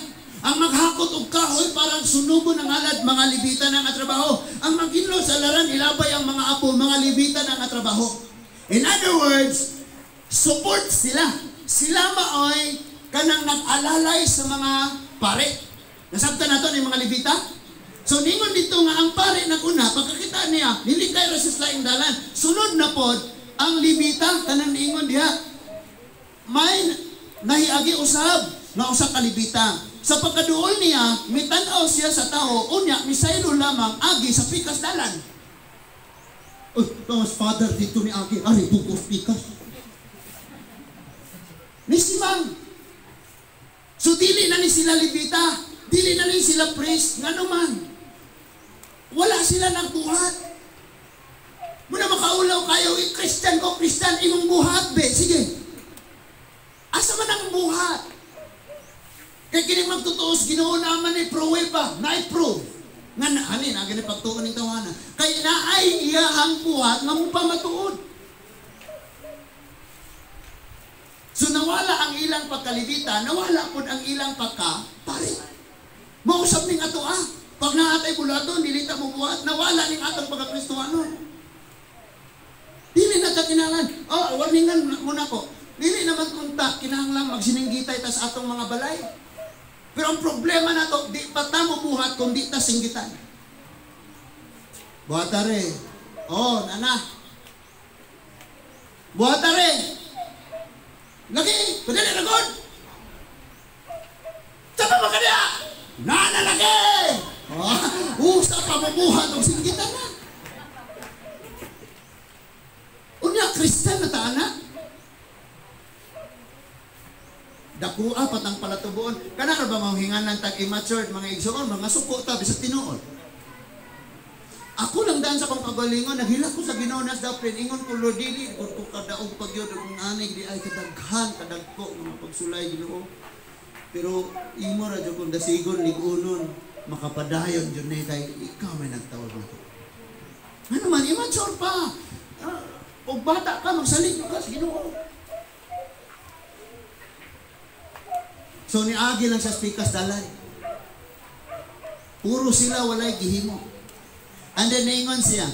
Ang maghakot og kahoy parang sunugon ang halad, mga Levita na ang trabaho. Ang maghinlo sa laran, ilabay ang mga apo, mga Levita na ang trabaho. In other words, support sila. Sila maoy Kanang nag-alalay sa mga pare. Nasabtan nato ni mga Levita. So ningon dito nga ang pare naguna, pagkakita niya, nilikay ra siya sa laing dalan. Sunod na pod ang Levita, kanang niingon diha. May nahiagi usab nga usa ka Levita. Sa pagkaduol niya, mitan-aw siya sa tao, unya misaylo lamang agi sa pikas dalan. Uy, Thomas Father dito ni agi, ari bugos pikas. Nisimang. So dili na ni sila Levita, dili na ni sila priest, ngano man. Wala sila nagbuhat. Muna makaulaw kayo, Christian ko, Christian, imong buhat, be. Sige. Asa man ang buhat? Kaya kining magtutuos, Ginoo naman ni prove pa, na-prove. Nga na, ani, na gani pagtuon ng tawana. Kaya naay iyahang buhat, nga mo pa matuod. So nawala ang ilang pagkalibita, nawala pod ang ilang pagka-pare. Mausap ning ato ah. Pag naatay bulaton, dili ta mo buhat, nawala ning atong pagkakristohanon. Dili na ta kinahanglan. Oh, warningan muna ko. Dili naman kunta kinahanglan magsininggitay tas atong mga balay. Pero ang problema nato, di pa ta mo buhat kung di ta singgitan. Buhat re. Oh, nana. Buhat re. Lagi, padali na god. Saan ba kanya? Nana lagi. Oh, usa pa mo buhat og singgitan na. Unya Kristiyan na ta ana. Dakua patang palatuboon. Kana ra ba manghinganan tag immature mga igsoon, mga suko ta bisag tinuod. Ako lang daan sa akong kagalingon, naghilak ko sa Ginoo nas daplin, ingon ko Lord dili gud ko kadaog pagyud og anig di ay kadaghan kadagko mga pagsulay Ginoo. Pero imo ra jud kong dasigon lig-unon, makapadayon jud ni kay ikaw may nagtawag nako. Ano man immature pa. Og bata ka magsalig ka sa Ginoo. So niagi lang sa pikas dalay. Puro sila walay gihimo. And then niingon siya.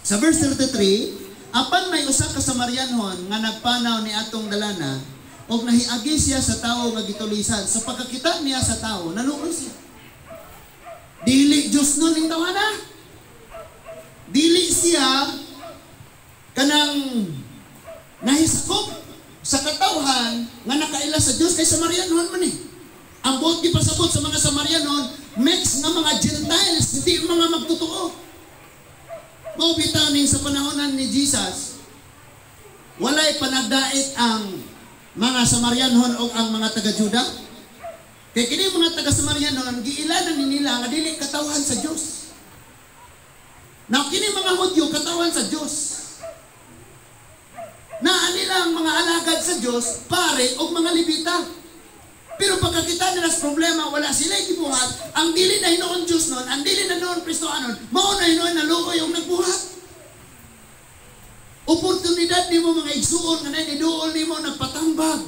Sa verse 33, apan may usa ka Samarianhon nga nagpanaw ni atong dalana og nahiagi siya sa tawo nga gitulisan. Sa pagkakita niya sa tawo, naluoy siya. Dili Diyos nun ning tawana. Dili siya kanang nahiskop sa katawhan nga nakaila sa Dios kay Samarianhon man eh. Ang buot gipasabot sa mga Samarianhon, mix nga mga Gentiles, hindi mga magtotoo. Mao bitaw ning sa panahonan ni Jesus, walay panagdait ang mga Samarianhon o ang mga taga-Juda. Kay kini mga taga-Samarianhon, giilanan ni nila nga dili katawhan sa Dios. Now kini mga Hudyo katawhan sa Dios. Naa nila ang mga alagad sa Dios, pare o mga Levita. Pero pagkakita nila sa problema, wala sila gibuhat. Ang dili na hinuon Dios nun, ang dili na noon Kristohanon, mao na hinuon naluoy ang nagbuhat. Oportunidad nimo mga igsuon nga niduol nimo nagpatambag.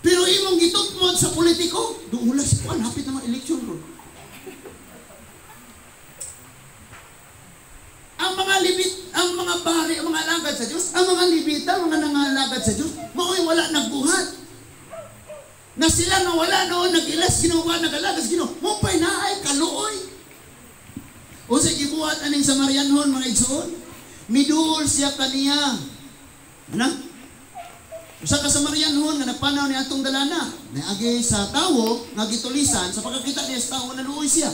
Pero imong gitukmod sa politiko, duula si kuan hapit na eleksyon ron. Ang mga libit, ang mga pari, ang mga alagad sa Diyos, ang mga libita, mga nangalagad sa Diyos, mao'y wala nagbuhat. Na sila nga wala noon, nag-ilas, ginawa, nag-alagas, ginawa, mupay na ay kaluoy. O sa gibuhat aning Samarianhon, mga igsoon, miduol siya kaniya. Ano? Usa ka Samarianhon nga nagpanaw ni atong dalana, naagi sa tawo, nga gitulisan, sa pagkakita niya sa tawo, naluoy siya.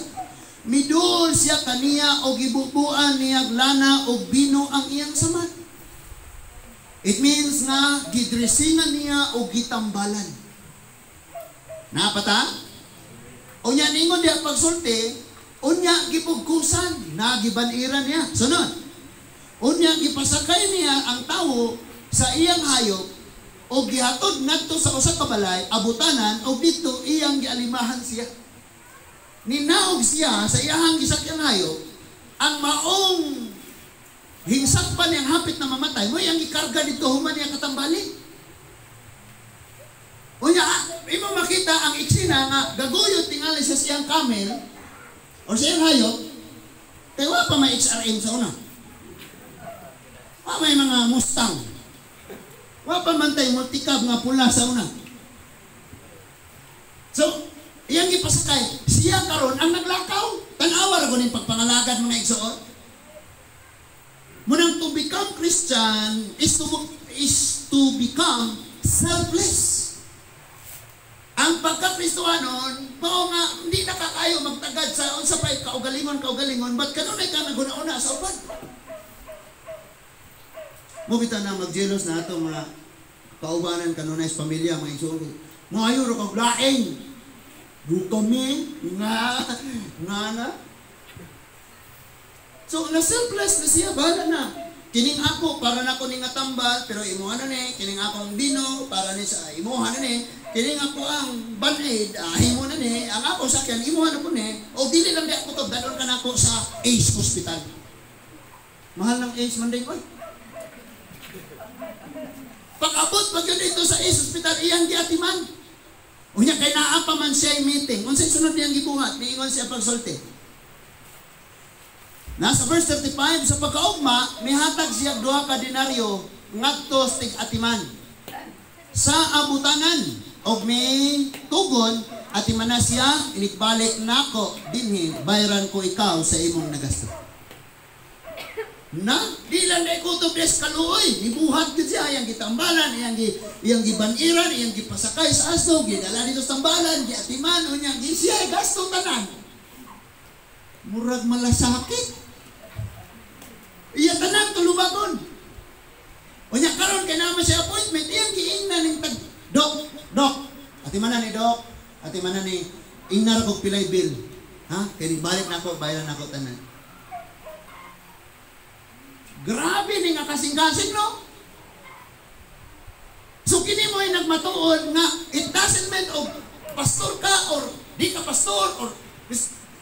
Miduol siya kaniya o gibubuan niya lana o bino ang iyang samat. It means nga gidresingan niya o gitambalan. Napata? Unya ningon diha pagsulti, unya gipugkusan, nagibaniran niya. Sunod. Unya gipasakay niya ang tawo sa iyang hayop o gihatod ngadto sa usa ka balay, abutanan o didto iyang gialimahan siya. Ninaog siya sa iyahang gisakyang hayop, ang maong hingsak pa niyang hapit na mamatay, mo iyang gikarga dito human niya katambali. Unya, imo makita ang eksena nga gaguyod tingali siya siyang camel o siyang hayop, kay wala pa may XRM sa una. Wa may mga Mustang. Wa Wa pa man tay multicab nga pula sa una. So, iyang gipasakay, siya karon ang naglakaw. Tan-awa ra gud ning pagpangalagad mga igsoon. Munang to become Christian is to become selfless. Ang pagka-Kristohanon, mao nga hindi na kakayo magtagad sa unsa pa kaugalingon kaugalingon, but kanunay ka naguna-una sa uban. Mo bitaw na magjelos na ato mga kaubanan kanunay sa pamilya mga igsoon. Maayo ra kag laing. Du kami nga nga na. So na selfless na siya, bahala na. Kining ako para nako ning tambal, pero imuha na ni, kining akong bino para ni sa imuha na ni, kining ako ang band-aid, imo na ni, ang ako sakyan imuha na po ni, o dili lang di ako to, dadon ka nako sa Ace Hospital. Mahal ng Ace man din, oy. Pag-abot pag yun dito sa Ace Hospital, iyang giatiman. Unya kay naa pa man siya meeting. Unsay sunod niyang gibuhat? Niingon siya pagsulti. Nasa verse 35, sa pagkaugma, mihatag siya 2 ka denaryo ngadto sa tig-atiman. Sa abutanan, og may tugon, atiman na siya, inigbalik nako dinhi, bayran ko ikaw sa imong nagasto. Na, di lang na ikutob des kaluoy, nibuhat gid siya, iyang gitambalan, iyang gibaniran, iyang gipasakay sa aso, gidala dito sa tambalan, giatiman, unya, gi siya gasto tanan. Murag malasakit. Iya tanan tulubagon. Unya karon kay naman siya appointment, iyang giingnan ning tag dok, dok. Atiman na ni dok, atiman na ni ingnar kog pilay bill. Ha? Kay balik nako, bayaran nako tanan. Grabe ni nga kasing-kasing, no? So kini mo ay nagmatuon nga it doesn't mean og pastor ka or di ka pastor or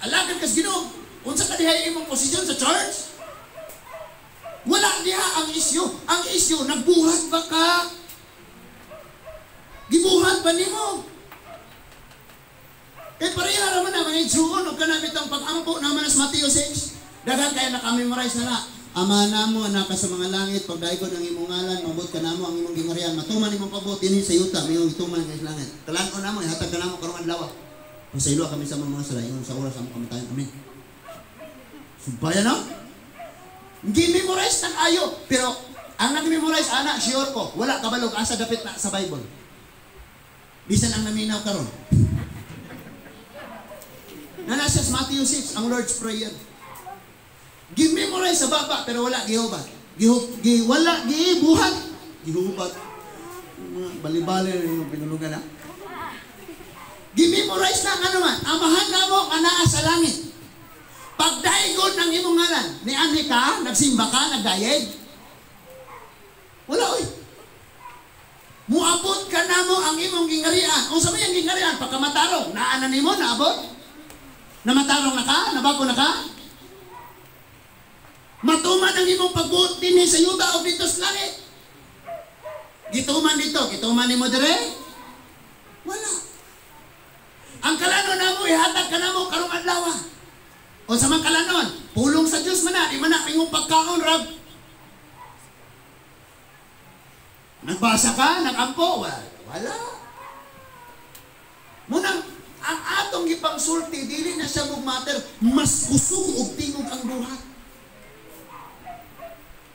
alagad ka sa Ginoo. Unsa ka diha imong posisyon sa church? Wala diha ang issue. Ang issue, nagbuhat ba ka? Gibuhat ba nimo? Kay pareha ra man na mga igsuon og kanami tong pag-ampo naman sa Mateo 6. Daghan kay naka-memorize na na. Ama namo anak ka sa mga langit, pagdaigon ang imong ngalan, mabot ka namo ang imong gingharian, matuman imong pabuot dinhi sa yuta, mayong gituman kay sa langit. Kalan-on namo, ihatag ka namo karong adlaw. Pasayloa kami sa mga sala, ingon sa oras among kamatayon. Amen. Sumpaya na? Gi-memorize nang ayo, pero ang nag-memorize ana, sure ko, wala kabalog asa dapit na sa Bible. Bisan ang naminaw karon. Nana siya sa Matthew 6, ang Lord's Prayer. Gi-memorize sa baba, pero wala gihubat. Wala gibuhat. Gihubat. Bali-bali na yung pinulugan na. Gi-memorize na ang ano man. Amahan na mo, anaa sa langit. Pagdaigon ng imong ngalan, ni anhi ka, nagsimba ka, nagdayeg. Wala, oy. Muabot ka na mo ang imong gingarian. Unsa man yung gingarian? Pagkamatarong, naa na nimo, naabot? Namatarong na ka? Nabago na ka? Matuman ang imong pagbuot dinhi sa yuta o dito sa langit. Gituman dito, gituman nimo dire? Wala. Ang kalanon namo ihatag ka namo karong adlaw. O sa mga kalanon, pulong sa Dios man na, di man na imong pagkaon rab. Nagbasa ka, nagampo, wala. Munang ang atong gipangsulti dili na siya mog matter, mas kusog og tingog ang buhat.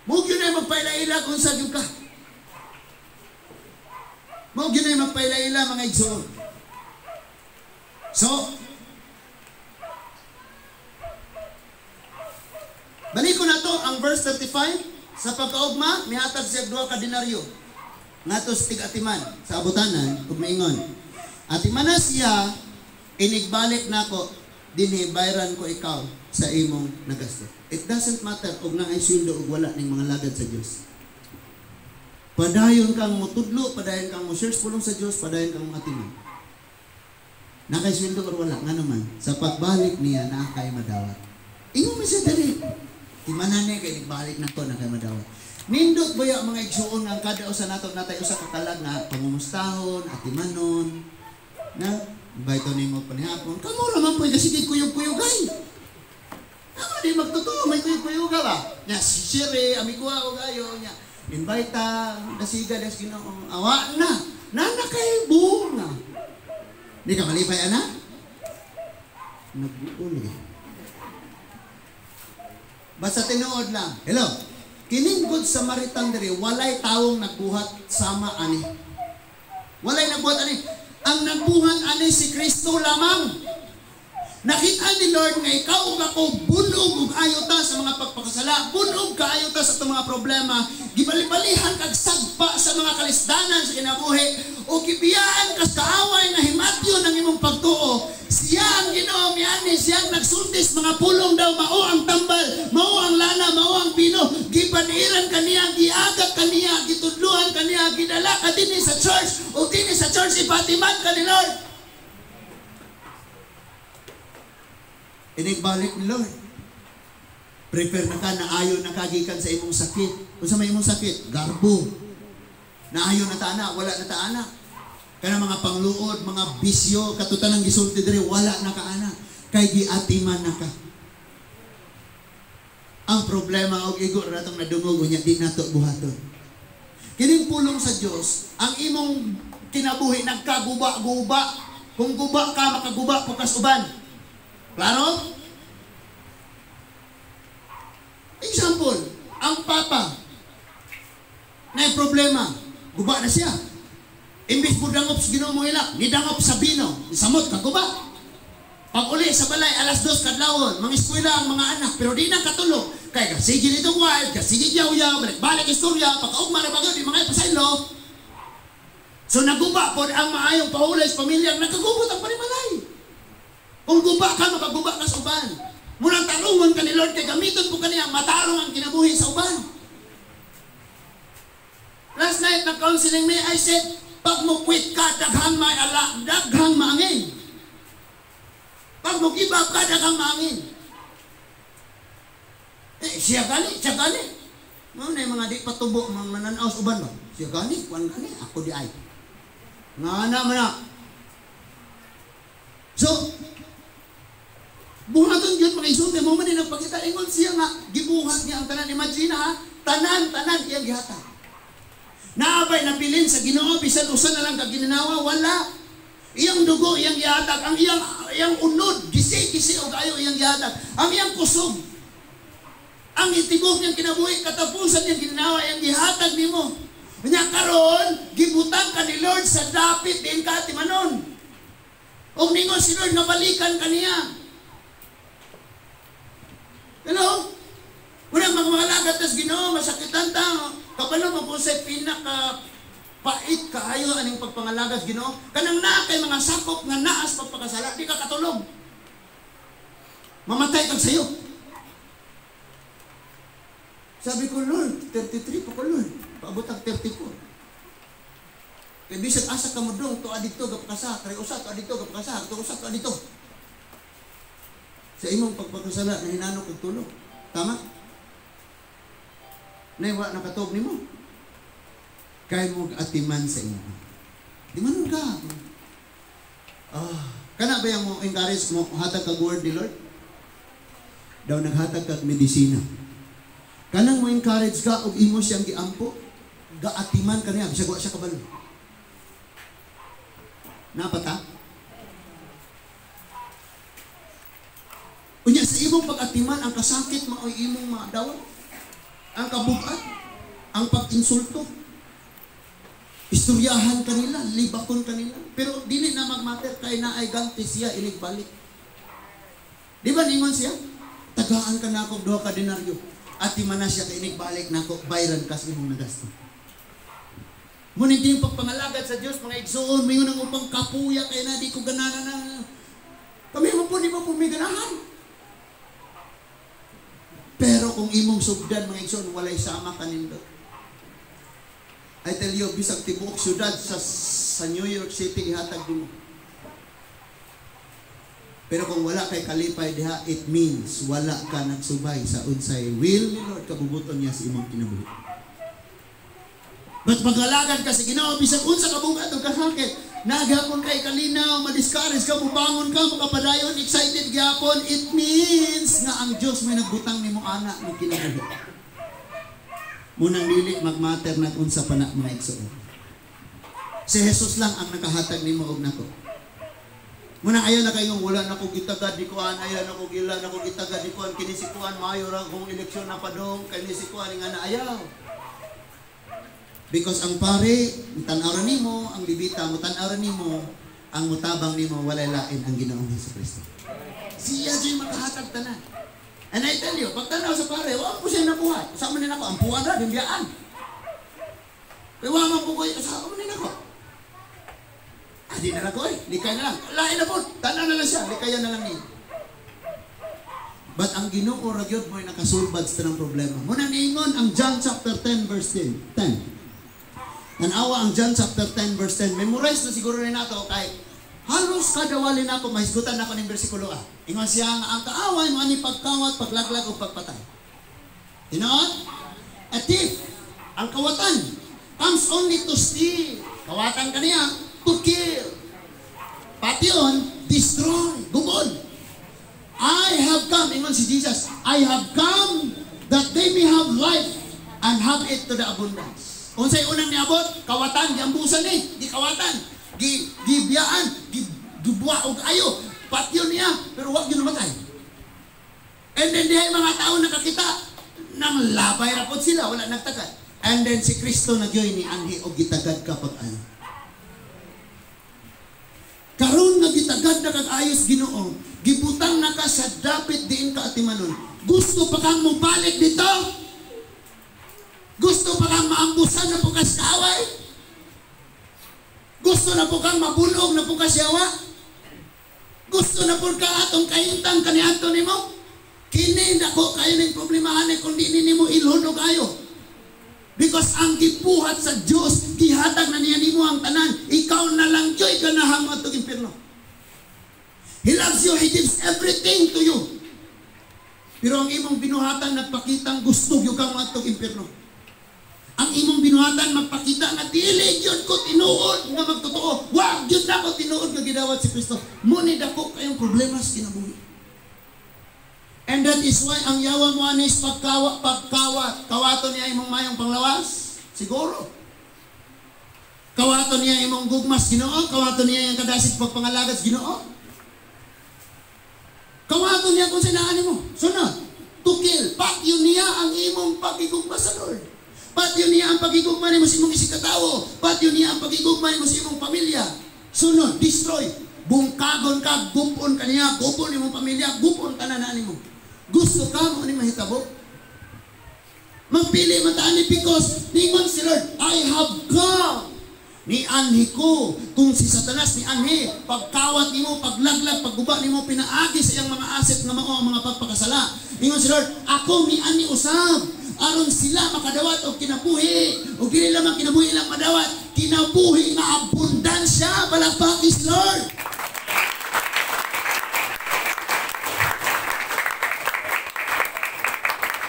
Mo gyud ay magpaila-ila kung sa gyud ka. Mo gyud ay magpaila-ila mga igsoon. So, balik ko na to ang verse 35. Sa pagkaugma, mihatag siya 2 ka denaryo ngadto sa tig-atiman sa abutanan ug miingon. Atiman na siya, inigbalik nako dinhi bayran ko ikaw sa imong nagasto. It doesn't matter og naay sweldo og wala ning mga lagad sa Dios. Padayon kang motudlo, padayon kang mo-share pulong sa Dios, padayon kang atiman. Nakay sweldo or wala, ngano man, sa pagbalik niya naa kay madawat. Ingon man siya diri. Timanan niya kay nagbalik nako na kay madawat. Nindot baya mga igsuon nga kada usa nato natay usa ka kalag nga pangumustahon, atimanon, na bayto nimo panihapon. Kamo ra man pud kasi kuyog-kuyogay. Amo di magtotoo may kuyog-kuyog ba? Nya si Shere, amigo ako kayo nya. Invite ta, dasiga des Ginoo. Awa na. Nana kay bunga. Di ka malipay ana? Nag-uuli. Basta tinuod lang. Hello. Kining Good Samaritan diri walay tawong nagbuhat sama ani. Walay nagbuhat ani. Ang nagbuhat ani si Kristo lamang. Nakita ni Lord nga ikaw ug ako bunog ug ayo ta sa mga pagpakasala, bunog kaayo ta sa atong mga problema, gibalibalihan kag sagpa sa mga kalisdanan sa kinabuhi, o gibiyaan kas kaaway nga himatyon ang imong pagtuo. Siya ang Ginoo miani, siya ang nagsultis mga pulong daw mao ang tambal, mao ang lana, mao ang pino. Gipaniran kaniya, giagak kaniya, gitudluan kaniya, gidala ka dinhi sa church, o dinhi sa church ipatiman ka ni Lord. Inigbalik ni Lord. Prepare na ka, naayo na kagikan sa imong sakit. Kung sa may imong sakit, garbo. Naayo na ta ana, wala na ta ana. Kana mga pangluod, mga bisyo, katutan ang gisulti diri, wala na ka ana. Kay giatiman na ka. Ang problema og igo ra tong nadungog unya di nato buhaton. Kining pulong sa Dios, ang imong kinabuhi nagkaguba-guba. Kung guba ka, makaguba po kas uban. Klaro? Example, ang papa na problema, guba na siya. Imbis mo dangop sa Ginoo mo ilak, nidangop sa bino, samot ka guba. Pag uli sa balay, 2:00 kadlawon, mga eskwela ang mga anak, pero di na katulog. Kay kasige nitong wild, kasige yaw-yaw, balik-balik istorya, pagkaugma na bagyo, di mga ipasaylo. So naguba po ang maayong pahulay sa pamilya, nagkagubot ang panimalay. Kung guba ka, makaguba ka sa uban. Munang tarungon ka ni Lord, kay gamiton po kaniya, matarong ang kinabuhi sa uban. Last night, nag-counseling me, I said, pag mo quit ka, daghang may ala, daghang maangin. Pag mo give up ka, daghang maangin. Eh, siya gani, siya gani. Mga na mga di patubo, mga mananaw sa uban ba? Siya gani, kuwan gani, ako di ay. Nga na, mana. So, buhaton yun, mga isulti mo man din nagpakita. Ingon siya nga, gibuhat niya ang tanan. Imagine ha, tanan, tanan, iyang gihata. Naabay nabilin sa Ginoo, bisan usa na lang kagininawa, wala. Iyang dugo, iyang gihatag. Ang iyang unod, gisi-gisi o kayo iyang gihatag. Ang iyang kusog, ang itibok niyang kinabuhi, katapusan niyang gininawa, iyang gihatag nimo. Nya karon, gibutang ka ni Lord sa dapit din ka atimanon. Og ningon si Lord nga balikan kaniya. Hello? Unang mga tas Ginoo, masakitan ta. Kabalo mo kung sa'y pinaka-pait kaayo aning pagpangalagas Ginoo. Kanang naa kay mga sakop nga naas pagpakasala, di ka katulog. Mamatay kag sayo. Sabi ko, Lord, 33 pa ko, Lord. Paabot ang 34. Kaya bisag asa ka mo dong, tuwa dito, gapakasa, kaya usa, tuwa dito, gapakasa, tuwa usa, tuwa dito. Sa imong pagpakasala, nahinanok kag tulog. Tama? Naiwa nakatog nimo. Kay mo atiman sa imo. Di man ka. Ah, kana ba yung mo encourage mo hatag kag word ni Lord? Daw naghatag kag medisina. Kanang mo encourage ka og imo siyang giampo, gaatiman kaniya bisag wa siya kabalo. Napata? Unya sa imong pag-atiman ang kasakit mao'y imong madawat, ang kabugat, ang pag-insulto. Istoryahan kanila, libakon kanila. Pero dili na magmatter kay naay ganti siya inigbalik. Di ba ningon siya? Tagaan ka na akong 2 ka denaryo. Atiman na siya kay inigbalik nako, bayran kas imong nagasto. Ngunit yung pagpangalagad sa Dios mga igsuon, mingon ang upang kapuya kay na di ko ganana na. Kami mo po di mo po may ganahan. Pero kung imong sugdan mga igsoon, walay sama kanindot. I tell you, bisag tibuok syudad sa New York City ihatag nimo. Pero kung wala kay kalipay diha, it means wala ka nagsubay sa unsay will ni Lord kabubuton niya sa imong kinabuhi. But paglalagad ka sa Ginoo, bisag unsa ka bugat og kasakit, naghapon kay kalinaw, ma-discourage ka, mubangon ka, makapadayon, excited gyapon, it means nga ang Dios may nagbutang nimo ana ng kinabuhi. Munang dili magmatter nag unsa pa na mga igsoon. Si Jesus lang ang nakahatag nimo og nako. Muna ayaw na kayong wala na ko gitagad ni kuan, ayaw na ko gila na ko gitagad ni kuan, kini si kuan maayo ra kung eleksyon na padong, kini si kuan nga na ayaw. Because ang pare, tan-aw ra nimo, ang Levita mutan-aw ra nimo, ang mutabang nimo walay lain ang Ginoong Hesukristo. Siya jud makahatag tanan. And I tell you, pagtanaw sa pare, wa po siya nabuhat. Sa man nako ang puan ra biyaan. Kay wa man po ko sa man nako. Adi na lang ko eh, likay na lang. Lain na po, tanaw na lang siya, likayan na lang niya. But ang Ginoo ra gyud mo'y nakasulbad sa tanang problema. Muna niingon ang John chapter 10 verse 10. Tanawa ang John chapter 10 verse 10. Memorize na siguro ni nato kay halos kada wali na ako mahisgutan nako ning bersikulo ah. Ingon siya nga ang kaaway mo ani pagkawat, paglaglag o pagpatay. Tinuod? A thief, ang kawatan, comes only to steal. Kawatan kaniya, to kill. Patyon, destroy, gubon. I have come, ingon si Jesus, I have come that they may have life and have it to the abundance. Unsay unang niabot? Kawatan, giambusan ni, gikawatan, gibiyaan, gibuwa og ayo. Patyon niya, pero wag yun namatay. And then dihay mga tao nakakita, nang labay ra pod sila, wala nagtagad. And then si Kristo nagyoy ni anhi og gitagad ka pag-ayo. Karon nga gitagad na kag ayos Ginoo, gibutang na ka sa dapit diin ka atimanon. Gusto pa kang mobalik dito? Gusto pa kang maambusan na pukas kaaway? Gusto na po kang mabunog na pukas yawa? Gusto na po ka atong kahintang kaniadto nimo? Kini dako kayo ning problemahan kung di nimo ilhon og ayo. Because ang gibuhat sa Dios, gihatag na niya nimo ang tanan. Ikaw na lang joy ganahan mo atong impierno. He loves you, He gives everything to you. Pero ang imong binuhatan nagpakitang gusto gyud kang atong impierno. Ang imong binuhatan magpakita nga dili gyud ko tinuod nga magtotoo. Wa gyud nako tinuod nga gidawat si Kristo. Muni dako kayong problema sa kinabuhi. And that is why ang yawa mo anis pagkawat, kawaton niya imong mayong panglawas, siguro. Kawaton niya imong gugmas Ginoo, kawaton niya iyang kadasig pagpangalagas Ginoo. Kawaton niya kung sinaan nimo. Sunod, tukil, patyon niya ang imong pagigugma sa Lord. Patyon niya ang pagigugma nimo sa imong isigkatawo, patyon niya ang pagigugma nimo sa imong pamilya. Sunod, destroy. Bungkagon ka, gupon ka niya, gupon imong pamilya, gupon tanan nimo. Gusto ka mo ni mahitabo? Magpili man ta ani because ningon si Lord, I have come. Ni anhi ko kung si Satanas ni anhi pagkawat nimo, paglaglag, pagguba nimo, pinaagi sa iyang mga asset nga mao ang mga pagpakasala. Ningon si Lord, ako ni anhi usab aron sila makadawat og kinabuhi, ug dili lamang kinabuhi lang madawat, kinabuhi nga abundansya. Palakpakis Lord.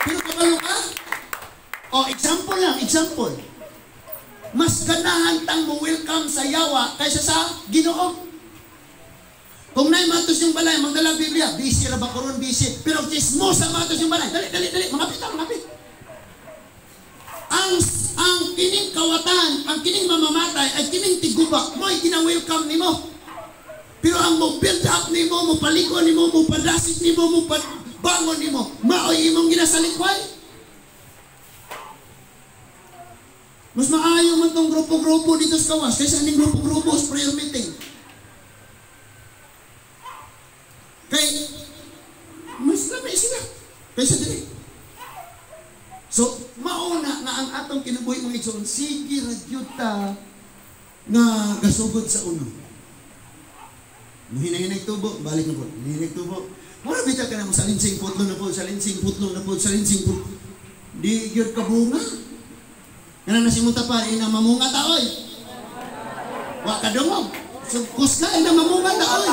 Pero kabalo ka? O, example lang, example. Mas ganahan tang mo welcome sa yawa kaysa sa Ginoo. Kung naay matos yung balay, magdala Biblia, busy ra ba karon, busy. Pero chismosa matos yung balay. Dali, dali, dali, mangapit ta, mangapit. Ang kining kawatan, ang kining mamamatay, ay kining tiguba, mo'y gina-welcome nimo. Pero ang mo build up nimo, mo paliko nimo, mo padasit nimo, mo bangon nimo, maoy imong ginasalikway. Mas maayo man tong grupo-grupo dito sa kawas kaysa aning grupo-grupo sa prayer meeting. Kay mas lami sila kaysa dili. So, mauna nga ang atong kinabuhi mga igsoon, sige ra gyud ta nga gasugod sa uno. Muhinay-hinay tubo, balik na po. Muhinay tubo. Mura bitaw ka na mo salinsing putlo na po, salinsing putlo na po, salinsing putlo. Di gyud ka bunga. Kana na simunta pa, ina mamunga taoy. Wa ka dungog. So, kusla, ina mamunga taoy.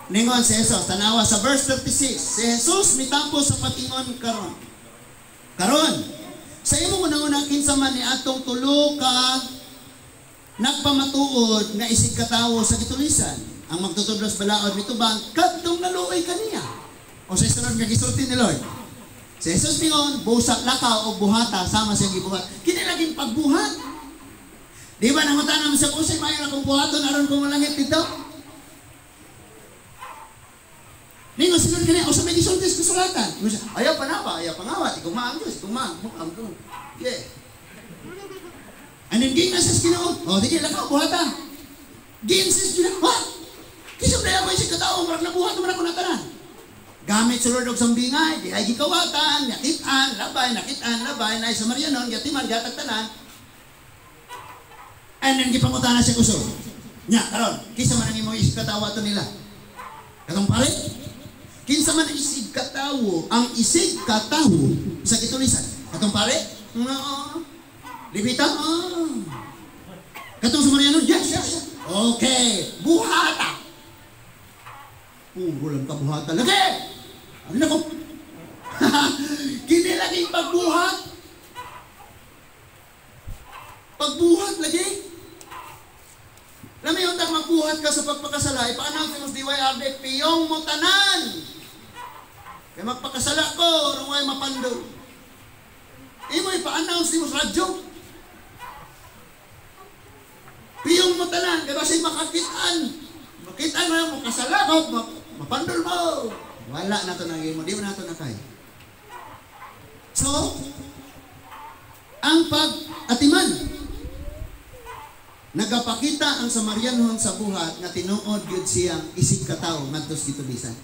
Ningon si Jesus, tanawa sa verse 36, si Jesus mitampo sa patingon karon. Karon, sa imong unang-una kinsa man ni atong tulo ka nagpamatuod nga isig katawo sa gitulisan. Ang magtutudlos balaod mitubang kadtong naluoy kaniya. O sa sunod nga gisulti ni Lord. Si Jesus mingon, busa lakaw og buhata sama siyang gibuhat. Kini laging pagbuhat. Di ba nangutana mo siya, usay maayo akong buhaton aron ko malangit dito? Ningon si Lord kani, usa may gisulti sa kasulatan. Ingon siya, ayaw panawa, ayaw pangawat, igugma ang Diyos, igugma, ang Diyos. Yeah. And then ging na siya sa Ginoo. O, sige, lakaw, buhata. Ging siya sa Ginoo. Ha? Kisap na ako isig katao, murag nabuhat naman ako natanan. Gamit sa Lord og sambingay, di ay gikawatan, nakitaan, labay, nakitaan, labay, na sa Marianon, gatiman, gatag tanan. And then gipangutana siya kusog. Nya, karon, kinsa man ang imong isig katawo ato nila? Katong pare? Kinsa man ang isig katawo, ang isig katawo sa gitulisan? Katong pare? Oo. Levita? Oo. Katong sa Marianon? Yes, yes. Okay, buhata. Puro lang kabuhata. Lagi! Ano na ko? Kini laging pagbuhat. Pagbuhat lagi. Lami yung tag magbuhat ka sa pagpakasala, ipa-announce mo sa DYRD, piyong mo tanan. Kaya magpakasala ko, rungay mapandol. Imo ipa-announce mo sa radyo. Piyong mo tanan, kaya basig makakitaan. Makitaan mo, makasala ko, mapandol mo. Wala na ito nang mo, di mo na ito nakay. So, ang pag-atiman, nagapakita ang Samarianhon sa buhat nga tinuod gyud siyang isig katawo ngadto sa gitulisan.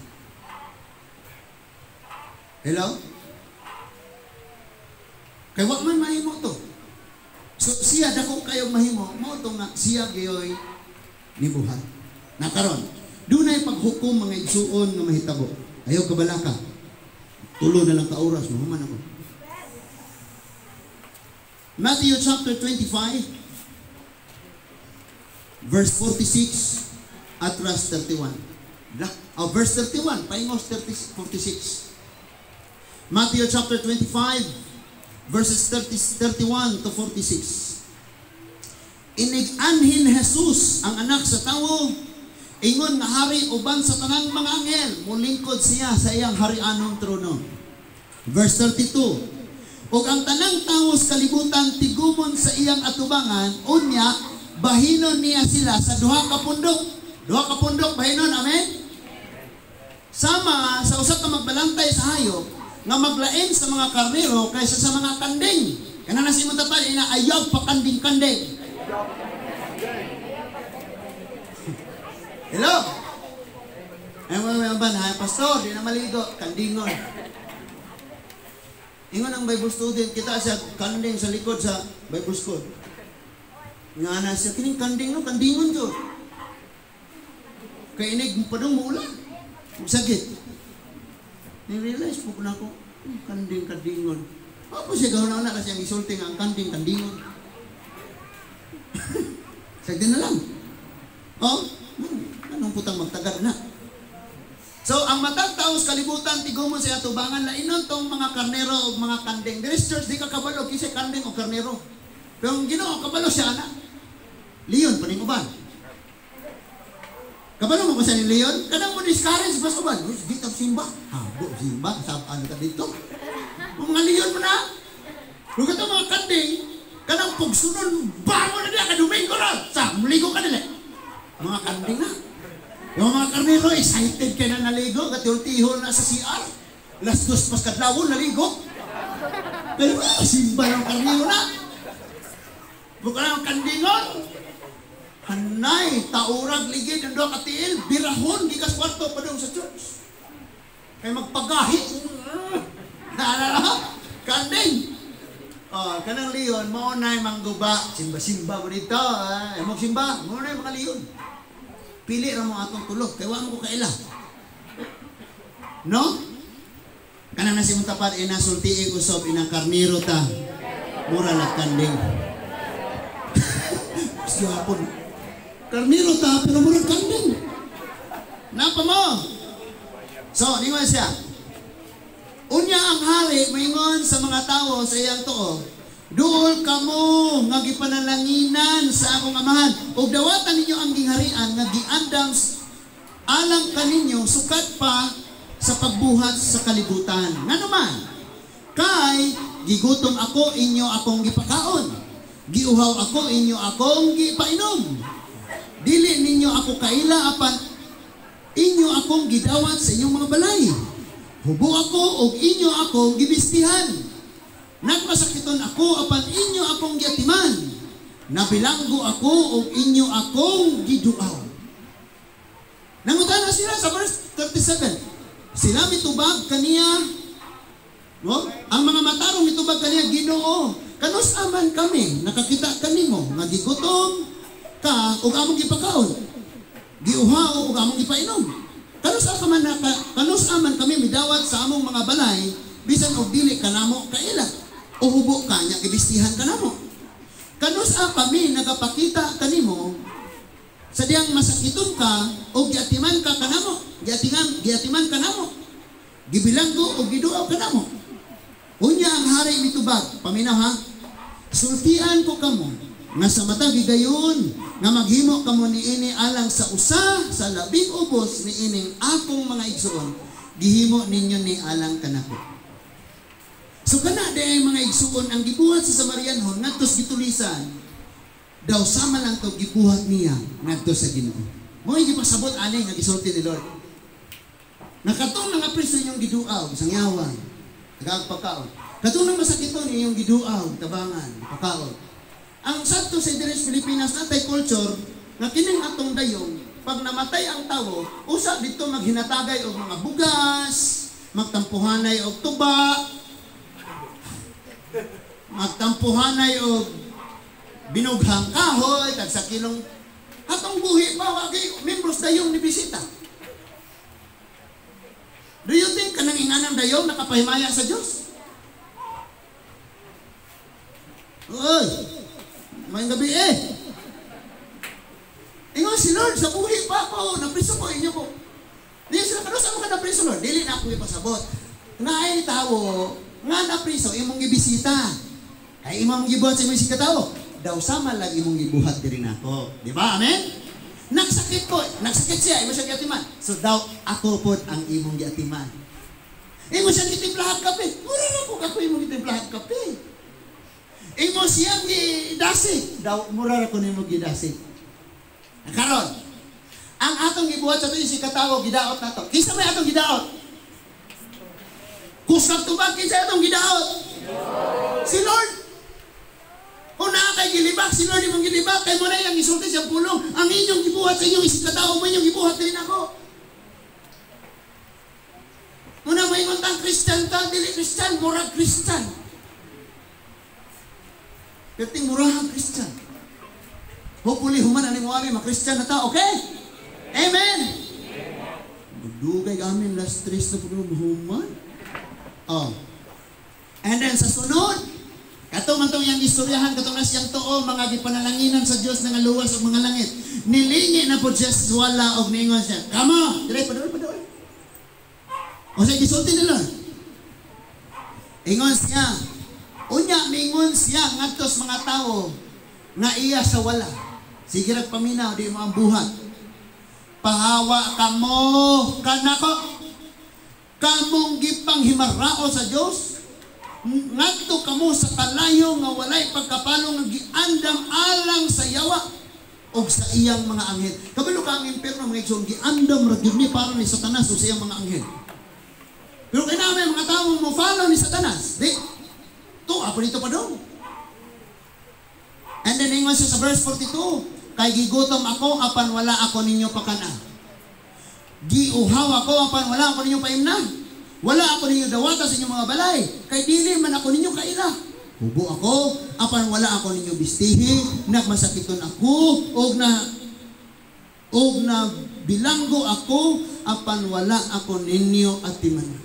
Hello? Kay wa man mahimo to. So siya dako kayo mahimo, mao to nga siya gyoy nibuhat. Nakaron, dunay paghukom mga igsuon nga mahitabo. Ayaw kabalaka. Tulo na lang ka oras, mahuman ako. Matthew chapter 25 verse 46 atras 31. Oh, verse 31, paingos 46. Matthew chapter 25 verses 31 to 46. Inig-anhin Jesus ang anak sa tawo, ingon nga hari uban sa tanang mga anghel, mulingkod siya sa iyang harianong trono. Verse 32. Ug ang tanang tawo sa kalibutan tigumon sa iyang atubangan, unya bahinon niya sila sa duha ka pundok. Duha ka pundok bahinon, amen? Sama sa usa ka magbalantay sa hayop nga maglain sa mga karnero kaysa sa mga kanding. Kana na si imong tapad ina ayaw pa kanding-kanding. Hello? Ay mo ba na pastor, di na maligo, kandingon. Ingon ang Bible student, kita siya kanding sa likod sa Bible school. Nga na siya, kining kanding no, kandingon to. Kay inig padung muulan. Sakit. Ni-realize po na ako, kanding kandingon. Ako siya gawin na kasi ang isulti nga ang kanding kandingon. Sagdi na lang. Oh, anong putang magtagad na. So, ang matag tao sa kalibutan, tigumon sa atubangan, lainon tong mga karnero o mga kanding. There is church, di ka kabalo, kisay kanding o karnero. Pero ang Ginoo, kabalo siya, anak. Leon, paning uban. Kabalo mo ko siya ni Leon? Kanang mo discourage, bas uban. Di ka simba. Habo, simba. Ano ka dito? Mga Leon mo na. Kung ito mga kanding, kanang pugsunon, bago na niya, kadomingo na. Sa, muligo ka nila. Mga kanding na. Yung mga karnero, excited kayo na naligo, katihol-tihol na sa CR. Last dos pas kadlawon, naligo. Pero, simba ng karnero na. Buka na ang kandingon. Hanay, taurag, ligid, ang doha katiil, birahon, gikas kwarto pa doon sa church. Kaya magpagahi. Naalala? Kanding. Oh, kanang leon, mao na'y mangguba. Simba-simba mo dito. Eh, magsimba, mao na'y mga leon. Pili ra mo atong tulog, kay wa mo ko kaila. No? Kanang nasi mong tapat, ina sultiig usob, inang karniro ta. Mura na kanding. Siyapon. Karniro ta, pero mura kanding. Napa mo? So, ningon siya. Unya ang hari, maingon sa mga tao sa iyang tuo, duol kamo nga gipanalanginan sa akong amahan, ug dawatan ninyo ang gingharian nga giandam alang kaninyo sukat pa sa pagbuhat sa kalibutan. Ngano man? Kay gigutom ako, inyo akong gipakaon. Giuhaw ako, inyo akong gipainom. Dili ninyo ako kaila, apan inyo akong gidawat sa inyong mga balay. Hubo ako og inyo akong gibistihan. Nagmasakiton ako, apan inyo akong giatiman. Nabilanggo ako og inyo akong giduaw. Nangutana sila sa verse 37. Sila mitubag kaniya, no? Ang mga matarong mitubag kaniya, "Ginoo, kanus aman kami nakakita kanimo nga gigutom ka ug among gipakaon, giuhaw ug among gipainom? Kanus aman kami midawat sa among mga balay bisan og dili kanamo kaila, o hubo ka nya gibistihan kanamo? Kanus a kami nagapakita kanimo sa diyang masakiton ka o giatiman ka kanamo, giatiman kanamo, gibilanggo o giduaw kanamo?" Unya ang hari mitubag, paminaw ha, "Sultian ko kamo nga sa matag higayon nga maghimo kamo niini alang sa usa sa labing ubos niining akong mga igsuon, gihimo ninyo ni alang kanako." So kana diay, mga igsuon, ang gibuhat sa Samarianhon ngadto sa gitulisan, daw sama lang to gibuhat niya ngadto sa Ginoo. Mo gipasabot ani nga gisulti ni Lord. Nakatong nga priso, inyong giduaw, sangyawan, pagkaon. Katong nang masakiton, inyong giduaw, tabangan, pagkaon. Ang sadto sa diri sa Pilipinas, natay culture nga kining atong dayong pag namatay ang tawo, usa dito maghinatagay og mga bugas, magtampuhanay og tuba, magtampuhanay og binughang kahoy, tag sa kilong atong buhi pa wa kay membros dayong ni bisita. Do you think kanang inganang dayong nakapahimaya sa Dios? Oy, may gabi eh. Ingon si Lord, sa buhi pa ako, napriso ko, inyo ko. Di sila, "Kano sa mo ka napriso, Lord?" Dili na akong ipasabot. Naay tawo nga napriso, imong gibisita. Ay imong gibuhat sa imong katao. Daw sama lang imong gibuhat diri nako. Di ba? Amen? Nagsakit ko, nagsakit siya, imo siya giatiman. So daw ako pod ang imong giatiman. Imo siya gitimplahag kape. Mura na ko ako imong gitimplahag kape. Imo siyang gidasig. Daw mura ra ko nimo gidasig. Karon, ang atong gibuhat sa atong isigkatawo, gidaot nato. Kinsa may atong gidaot? Kusang tubag, kinsa atong gidaot? Si Lord. Kung naa kay gilibak, si Lord imong gilibak, kay mo na iyang isulti siyang pulong. Ang inyong gibuhat sa inyong isigkatawo, mo inyong gibuhat din ako. Muna moingon tang Christian ta, dili Christian, murag Christian. Perting murahang Christian. Hopefully, human ani mo ani, ma-Christian na ta, okay? Amen! Magdugay amin, last tres na po human. Oh. And then sa sunod, kato man tong iyang istoryahan, katong na siyang tuo, mga gipanalanginan sa Dios nga luwas og mga langit. Nilingi na po siya wala og niingon siya, "Kamo, dire padul padul." O sa gisulti ni Lord. Ingon siya, unya mingon siya ngadto sa mga tawo nga iya sa wala. Sige rag paminaw, di mo ang buhat. "Pahawa kamo kanako. Kamong gipanghimarao sa Dios. Ngadto kamo sa kalayo nga walay pagkapalo nga giandam alang sa yawa og sa iyang mga anghel." Kabalo ka ang impierno, mga igsoon, giandam ra gyud ni para ni Satanas ug sa iyang mga anghel. Pero kay namin mga tao mo follow ni Satanas, di to apo dito pa dong. And then ingon siya sa verse 42, "Kay gigutom ako apan wala ako ninyo pakana. Giuhaw ako apan wala ako ninyo paimna. Wala ako ninyo dawata sa inyong mga balay, kay dili man ako ninyo kaila. Hubo ako apan wala ako ninyo bistihi, nagmasakiton ako og na bilanggo ako apan wala ako ninyo atiman."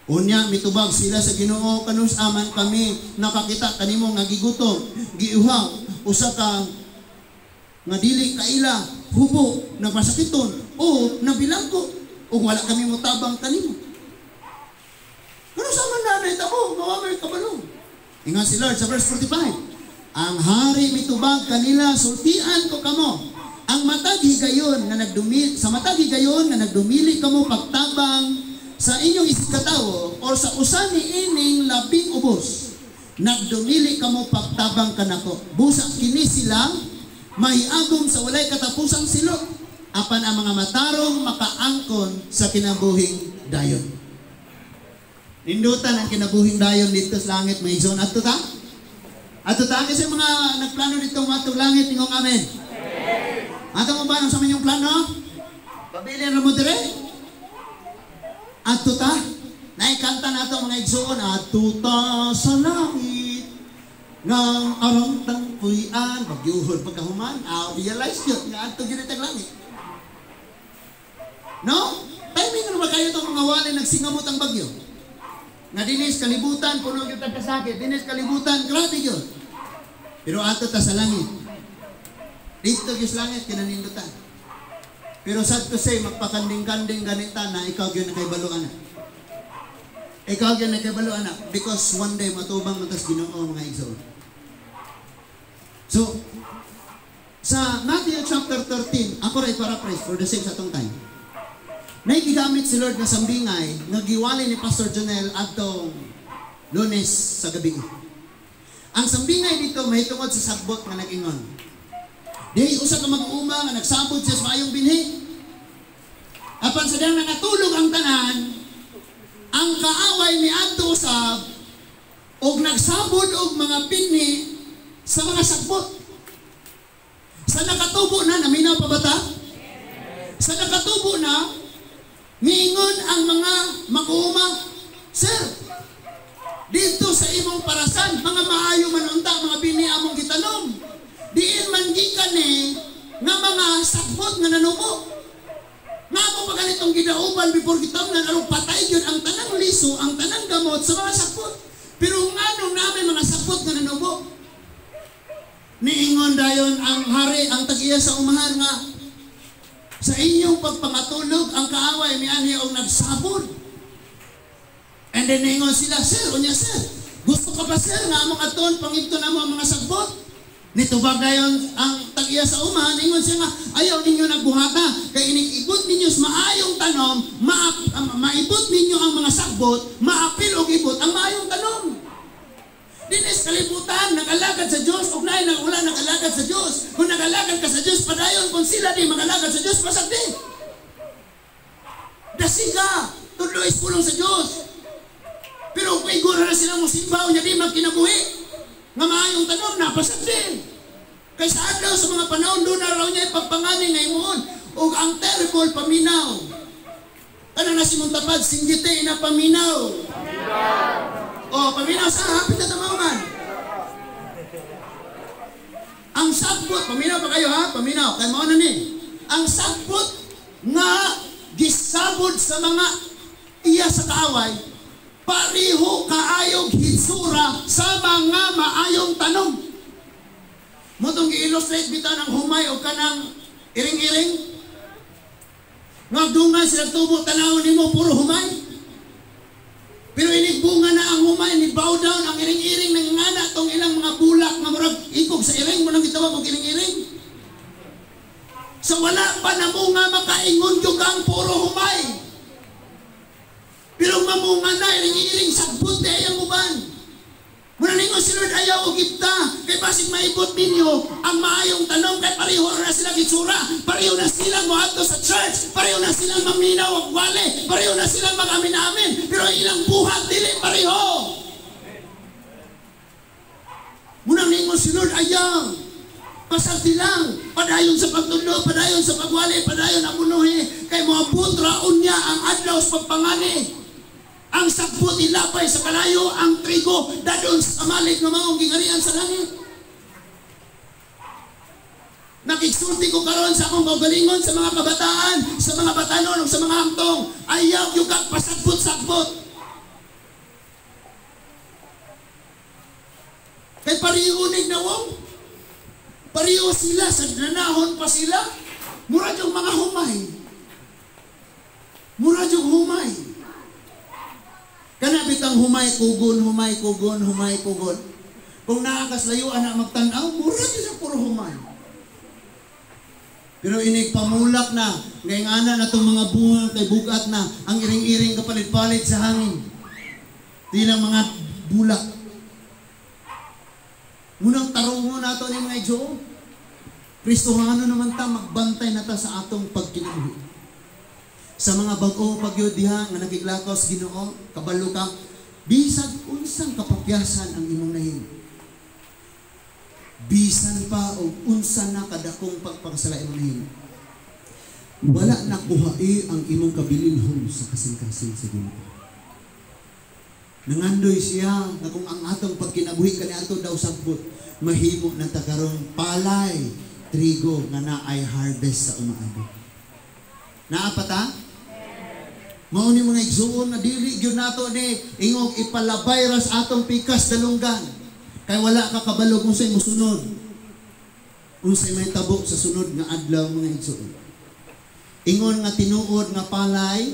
Unya mitubag sila sa Ginoo, "Kanus aman kami nakakita kanimo nga gigutom, giuhaw, usa ka nga dili kaila, hubo, nagmasakiton o nabilanggo ug wala kami motabang kanimo? Kanus aman na nahitabo nga wa may kabalo?" Ingon si Lord sa verse 45, ang hari mitubag kanila, "Sultian ko kamo, Ang matag higayon nga nagdumi sa matag higayon nga nagdumili kamo pagtabang sa inyong isigkatawo or sa usa ni ining labing ubos, nagdumili kamo pagtabang kanako. Busa kini sila mahiagom sa walay katapusang silot, apan ang mga matarong makaangkon sa kinabuhing dayon. Nindutan ang kinabuhing dayon dito sa langit, mga igsoon. Adto ta? Adto ta? Kasi mga nagplano dito matug langit, ingong amen. Ato mo ba sa inyong plano? Pabilin ra mo dire? Adto ta? Naikanta nato, mga igsoon, adto ta sa langit ng arang tangpuyan, bagyuhon pagkahuman, ah, realize yun, nga adto gyud tag langit. No? Timing na ba kayo itong mga wali nagsingamot ang bagyo? Nga dinis kalibutan, puno gyud tag kasakit, dinis kalibutan, grabe gyud. Pero adto ta sa langit. Dito gyud sa langit kinanindutan. Pero sad to say, magpakanding-kanding ganita na ikaw gyud nakaibalo ana. Ikaw gyud nakaibalo ana because one day matubang man tas Ginoo, mga igsoon. So sa Matthew chapter 13, ako ray paraphrase for the sake sa atong time. Nagigamit si Lord nga sambingay nga giwali ni Pastor Jonel adtong Lunes sa gabi. Ang sambingay dito mahitungod sa sagbot nga nag-ingon. Dihay usa ka mag-uuma nga nagsabod siya sa maayong binhi. Apan sa diyang nangatulog ang tanan, ang kaaway ni adto usab og nagsabod og mga binhi sa mga sagbot. Sa nakatubo na, naminaw pa ba ta? Sa nakatubo na, miingon ang mga mag-uuma, "Sir, dito sa imong parasan, mga maayo man unta, mga binhi among gitanom. Diin man gikan ni nga mga sagbot nga nanubo? Nga mo pa ganitong gidauban before gitamnan aron patay yun ang tanang liso, ang tanang gamot sa mga sagbot. Pero nganong namin mga sagbot nga nanubo?" Niingon dayon ang hari, ang tag-iya sa umahan nga, "Sa inyong pagpangatulog, ang kaaway mianhi og nagsabod." And then niingon sila, "Sir, unya sir, gusto ka ba, sir, nga among aton pangibton namo ang mga sagbot?" Nitubag dayon ang tag-iya sa umahan, ingon siya nga, "Ayaw ninyo nagbuhata, kay inig ibot ninyo sa maayong tanom, maibot ninyo ang mga sagbot, maapil og ibot ang maayong tanom." Dinis kalibutan, nagalagad sa Diyos, ug naay nang wala nagalagad sa Diyos. Kung nagalagad ka sa Diyos, padayon. Kung sila di magalagad sa Diyos, pasagdi. Dasiga, tudlo is pulong sa Diyos. Pero kung igura na sila mo simba, unya di magkinabuhi nga maayong tanom, napasagdi. Kay sa adlaw sa mga panahon, doon na raw niya ipagpangani nga imuon. Ug ang terrible paminaw. Kana na si Muntapad, singgite na paminaw. O, paminaw sa hapit na tamaman. Ang sagbot, paminaw pa kayo ha, paminaw, kay mao na ni. Ang sagbot nga gisabod sa mga iya sa kaaway, pareho kaayog hitsura sa mga maayong tanom. Motong gi-illustrate bitaw ng humay o kanang iring-iring. Nga dungan sila tubo, tanawon nimo puro humay. Pero inig bunga na ang humay, ni bow down ang iring-iring, nangangana tong ilang mga bulak nga murag ikog sa iring mo nang gitawag og iring-iring. Sa wala pa namunga, makaingon gyud kang puro humay. Pero mamunga na iring-iring, sagbot di ang uban. Muna ningon si Lord, ayaw og ibta kay basig maibot ninyo ang maayong tanom kay pareho na sila gitsura, pareho na silang moadto sa church, pareho na silang maminaw og wale, pareho na silang mag-amin-amin, pero ang ilang buhat dili pareho. Muna ningon si Lord, ayaw. Pasagdi lang, padayon sa pagtudlo, padayon sa pagwali, padayon ang bunuhi, kay moabot raon niya ang adlaw sa pagpangani. Ang sagbot ilapay sa kalayo, ang trigo dadon sa kamalig nga maong gingarian sa langit. Nakigsulti ko karon sa akong kaugalingon, sa mga kabataan, sa mga batanon ug sa mga hamtong, ayaw gyud kag pasagbot-sagbot. Kay pareho nig nawong. Pareho sila sa nanahon pa sila. Mura yung mga humay. Mura yung humay. Kana bitang humay kugon, humay kugon, humay kugon. Kung naa kas layuan na magtan-aw, mura gyud sa puro humay. Pero inig pamulak na, ngayong ana na itong mga bunga kay bugat na, ang iring-iring kapalit-palit sa hangin. Tilang mga bulak. Munang tarungo nato ni mga igsoon. Kristohano naman ta, magbantay na ta sa atong pagkinabuhi. Sa mga bag-o pagyud diha nga nakiglakaw Ginoo, kabalo ka, bisag unsang kapapyasan ang imong nahimo. Bisan pa og unsa na kadakong pagpakasala imong nahimo. Wala na kuhai ang imong kabilinhon sa kasing-kasing sa Ginoo. Nangandoy siya nga kung ang atong pagkinabuhi kaniadto daw sagbot, mahimo na ta karong palay trigo nga naay harvest sa umaabot. Naa pa ta? Mao ni mga igsuon na dili gyud nato ni ingog ipalabay ras atong pikas dalunggan. Kay wala ka kabalo kung unsay mosunod. Unsay may tabo sa sunod nga adlaw, mga igsuon. Ingon nga tinuod nga palay,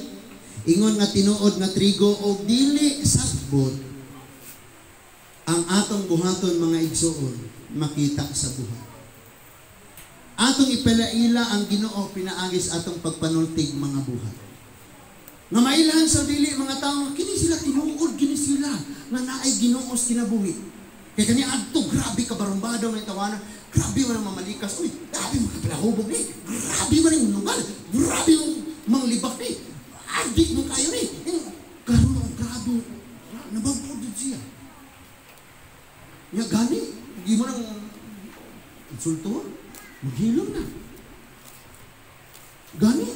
ingon nga tinuod nga trigo og dili sagbot ang atong buhaton, mga igsuon, makita sa buhat. Atong ipalaila ang Ginoo pinaagi sa atong pagpanultig mga buhat. Nga mailhan sa dili mga tao, kini sila tinuod, kini sila nga naay Ginoo sa kinabuhi. Kay kani adto grabe ka barumbado nga tawanan, grabe man ang mamalikas, uy, grabe man kapalahubog ni, grabe man ang nugal, grabe ang manglibak ni, adik mo kayo ni. Karon ang grabe, nabag-o jud siya. Nya gani, di mo nang insulto, maghilom na. Gani,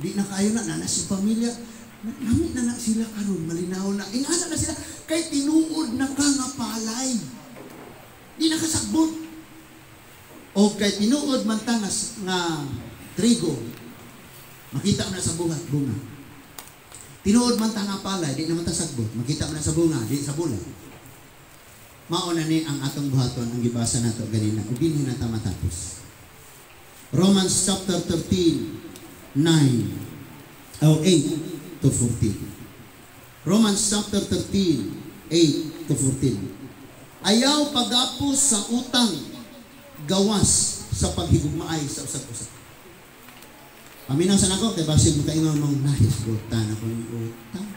di na kayo na, nana si pamilya, nami na na sila karon, malinaw na. Ingana na sila, kay tinuod na ka nga palay. Di na kasagbot. O kay tinuod man ta nga trigo, makita mo na sa buhat, bunga. Tinuod man ta nga palay, di naman ta sagbot, makita mo na sa bunga, di sa bulat. Mao na ni ang atong buhaton ang gibasa nato ganina ug dinhi na ta matapos. Romans chapter 13, 9 o 8 to 14. Romans chapter 13, 8 to 14. Ayaw pagapos sa utang, gawas sa paghigugmaay sa usag-usag. Paminaw sa nako, kay basig makaingon mong nahisgutan ako ng utang.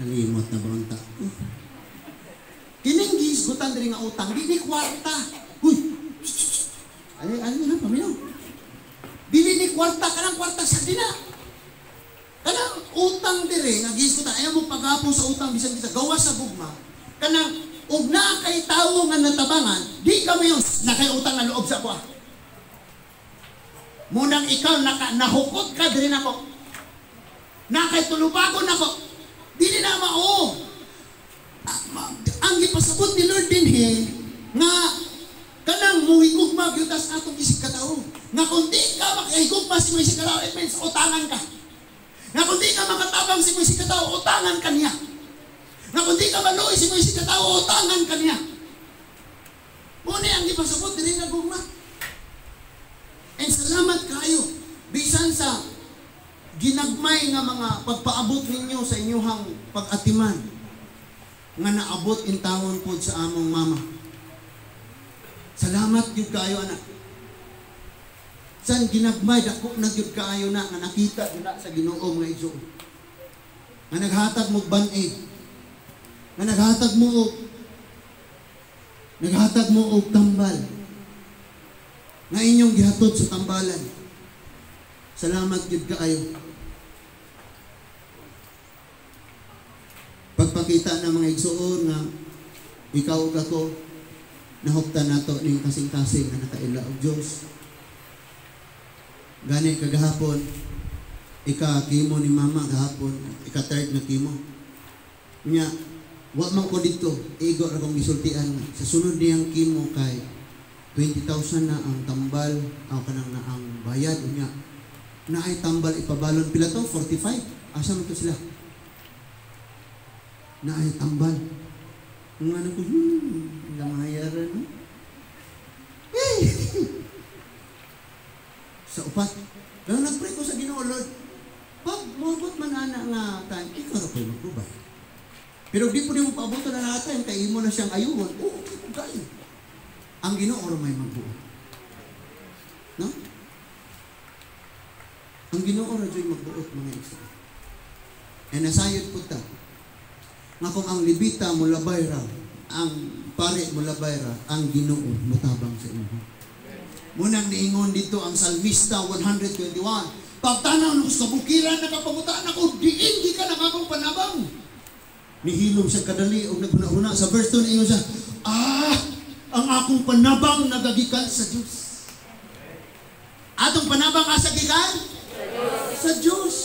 Nalimot na ba ang tao? Kining gihisgutan diri nga utang, di ni kwarta. Uy! Ay, ano na, paminaw. Dili ni kwarta, kanang kwarta sa dina. Kanang utang diri nga gihisgutan, ayaw mo pagapos sa utang bisan bisa gawas sa gugma. Kanang og naa kay tawo nga natabangan, di ka mayon na kay utang nga loob sa ako. Munang ikaw nahukot ka diri nako. Na kay tulubagon nako. Dili na mao. Ang gipasabot ni Lord dinhi nga kanang muhigugma gyud tas atong isig katawo. Nga kung di ka makahigugma sa imong isig katawo, it means utangan ka. Nga kung di ka makatabang sa imong isig katawo, utangan ka niya. Nga kung di ka maluoy sa imong isig katawo, utangan ka niya. Mao ni ang gipasabot diri nga gugma. And salamat kayo bisan sa ginagmay nga mga pagpaabot ninyo sa inyuhang pag-atiman nga naabot intawon pod sa among mama. Salamat gyud kaayo anak. San ginagmay dako na gyud kaayo na nga nakita gyud na sa Ginoo, mga igsoon. Nga naghatag mo ban-aid. Nga naghatag mo og tambal. Nga inyong gihatod sa tambalan. Salamat gyud kaayo. Pagpakita ng mga igsoon nga ikaw ug ako nahuptan nato ning kasing-kasing nga nakaila og Dios. Gani kagahapon ika kimo ni mama gahapon, ika third na kimo. Nya wa man ko didto, igo ra kong gisultian sa sunod niyang kimo kay 20,000 na ang tambal, aw kanang na ang bayad unya. Naay tambal ipabalon pila to 45. Asa man to sila? Naay tambal. Nga na ko, lamayaran no? Eh! Sa upat. Pero nagpray ko sa Ginoo, Lord, pag moabot man ana nga time, ikaw ra po'y mag-provide. Pero di po di mo paaboton na time, kay imo na siyang ayuhon, oo, okay po kayo. Ang Ginoo ra may magbuot. No? Ginoo ra jud magbuot, mga igsoon. And nasayod pud ta nga kung ang Levita mulabay ra, ang pare mulabay ra, ang Ginoo mutabang sa inyo. Munang niingon dito ang Salmista 121, "Pagtanaw nako sa kabukiran, nakapangutaan ako, diin gikan ang akong panabang." Nihilom siya kadali og naghuna-huna. Sa verse 2 niingon siya, "Ah, ang akong panabang nagagikan sa Dios." Atong panabang asa gikan? Sa Dios.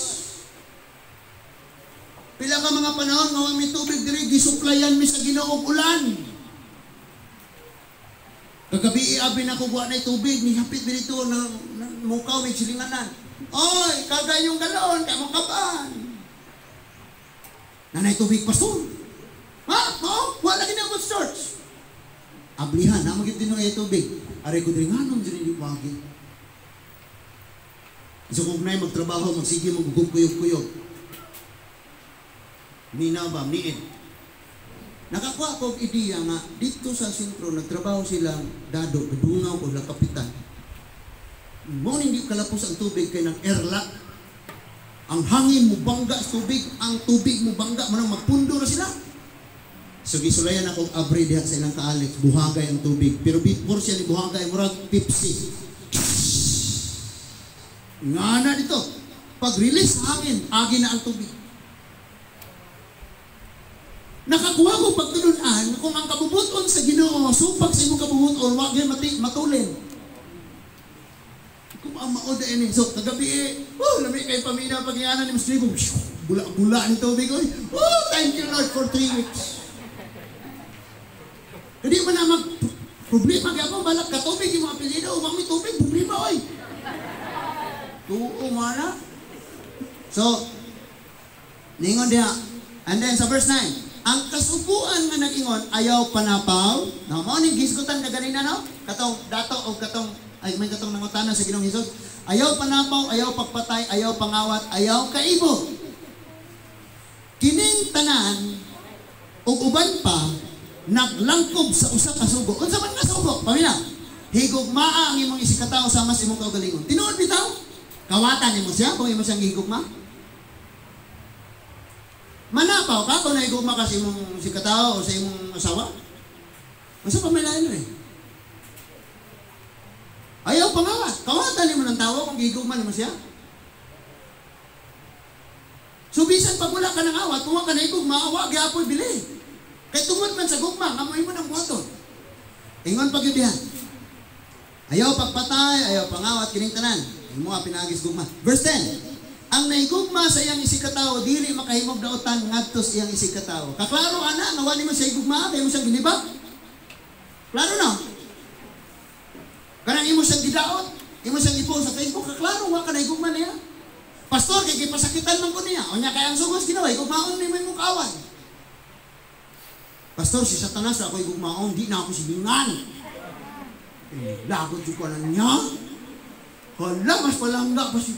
Pila ka mga panahon nga wa mi tubig diri, gisuplayan mi sa Ginoo og ulan. Kagabi abi na ko wa na tubig, ni hapit dito na mukaw may silinganan. "Oy, kagay yung galon, kay mo kaban. Nanay tubig, pastor." Ha? No? Wala lagi na ako sa church. Ablihan, na magit din ng tubig. Aray ko diri, nganong diri di wagi. So kung nay magtrabaho, magsige magugog kuyog-kuyog. Minaw ba, miin. Nakakuha ko og ideya nga dito sa sentro nagtrabaho sila dado, dungaw ko la kapitan. Mo hindi kalapos ang tubig kay ng airlock. Ang hangin mo bangga sa tubig, ang tubig mo bangga, manang magpundo na sila. So gisulayan ako og abre diha sa ilang ka-Alex, buhagay ang tubig. Pero before siya ni buhagay, murag Pepsi. Nga na dito. Pag release hangin, agi na ang tubig. Nakakuha ko pagtulunan kung ang kabubuton sa Ginoo, supak sa imong kabubuton, wa gyud mati matulin. Kung ang mao ini. So, kagabi eh, oh, lami kay pamina pag-ianan ni Mas Rico, bula-bula ni tubig. Oy. Oh, thank you, Lord, for 3 weeks. Hindi man na mag problema kaya ako balak katubig yung mga apelyido, wa may tubig, problema oy. Tuo man. So, ningon diha. And then sa verse 9, ang kasuguan nga nag-ingon, "Ayaw panapaw." No, mao ning gisgutan kaganina, no? Katong dato o katong ay may katong nangutana sa Ginoong Hesus. Ayaw panapaw, ayaw pagpatay, ayaw pangawat, ayaw kaibo. Kining tanan ug uban pa naglangkob sa usa ka sugo. Unsa man nga sugo? Pamina. Higugmaa ang imong isigkatawo sama sa imong kaugalingon. Tinuod bitaw? Kawatan nimo siya kung imo siyang gihigugma? Manapaw ka kung nahigugma ka sa imong isigkatawo o sa imong asawa? Unsa pa may lain eh? Ayaw pangawat. Kawatan nimo ng tawo kung gihigugma nimo siya? So bisan pag wala ka ng awat, kung wa ka nahigugma, wa gyapon bili. Kay tungod man sa gugma, nga mo imo nang buhaton. Ingon pa gyud diha. Ayaw pagpatay, ayaw pangawat, kining tanan. Imo ang pinaagis gugma. Verse 10. Ang naigugma sa iyang isigkatawo dili makahimog daotan ngadto sa iyang isigkatawo. Kaklaro ana nga wa nimo siya igugma kay imo siyang gilibak. Klaro na. Kanang imo siyang gidaot, imo siyang ipost sa Facebook, kaklaro wa ka naigugma niya. "Pastor, kay gipasakitan man ko niya." Unya kay ang sugos ginawa, igugmaon nimo imong kaaway. "Pastor, si Satanas ako igugmaon, di na ako silingan." Eh, lagot jud ko na niya. Hala, mas palangga pa si.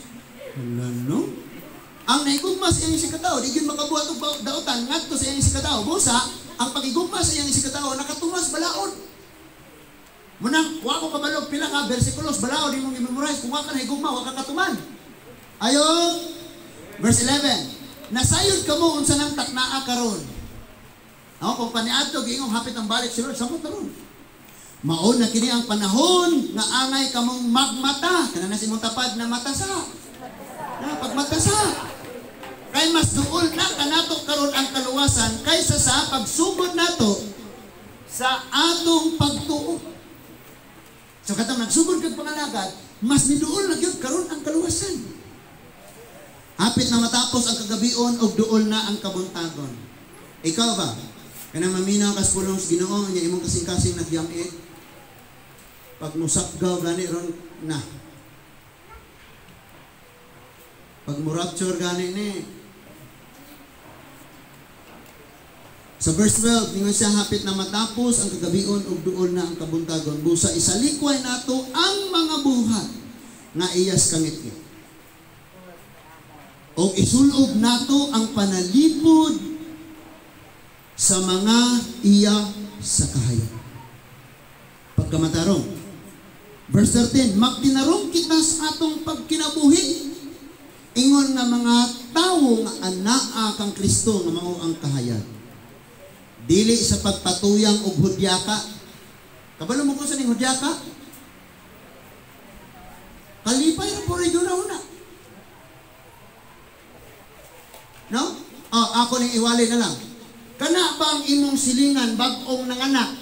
Hala, no? Ang naigugma sa iyang isigkatawo, di gyud makabuhat og daotan ngadto sa iyang isigkatawo. Busa, ang pagigugma sa iyang isigkatawo nakatumas balaod. Munang, wa ko kabalog pila ka bersikulos balaod imong i-memorize kung wa ka nahigugma, wa ka katuman. Ayo, verse 11. Nasayod kamo unsa nang taknaa karon. Ako kung paniadto giingong hapit ang balik si Lord, samot na ron. Mao na kini ang panahon nga angay kamong magmata. Kana na si imong tapad na matasa. Na pagmatasa. Kay mas duol na kanato karon ang kaluwasan kaysa sa pagsugod nato sa atong pagtuo. So katong nagsugod kag pangalagad, mas niduol na gyud karon ang kaluwasan. Hapit na matapos ang kagabion og duol na ang kabuntagon. Ikaw ba? Kanang maminaw ka sa pulong sa Ginoo nya imong kasing-kasing nagyamit. Pag musakgaw gani ron na. Pag mo-rapture gani ni. Sa verse 12, ningon siya, hapit na matapos ang kagabion ug duol na ang kabuntagon. Busa isalikway nato ang mga buhat nga iyas kangitngit. O isulob nato ang panalipod sa mga iya sa kahayag. Pagkamatarong. Verse 13, magtinarong kita sa atong pagkinabuhi. Ingon nga mga tawo nga anaa kang Kristo nga mao ang kahayag. Dili sa pagpatuyang og hudyaka. Kabalo mo kung sa ning hudyaka? Kalipay ra po rin una. No? Oh, ako ning iwali na lang. Kana bang imong silingan bag-ong nanganak?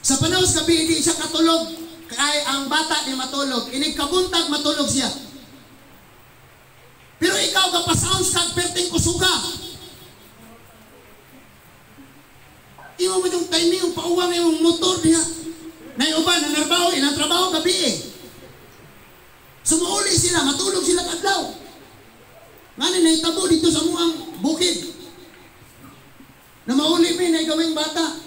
Sa panahon sa gabi, hindi siya katulog. Kay ang bata di matulog. Inig kabuntag matulog siya. Pero ikaw gapasounds kag perting kusuga. Imo mo yung timing, yung pauwang imong motor niya. Naiuban, nanarbaho, ilang trabaho gabi eh. Sumuuli sila, matulog sila kadlaw. Ngani nahitabo dito sa muang bukid. Na mauli mi na gawing bata.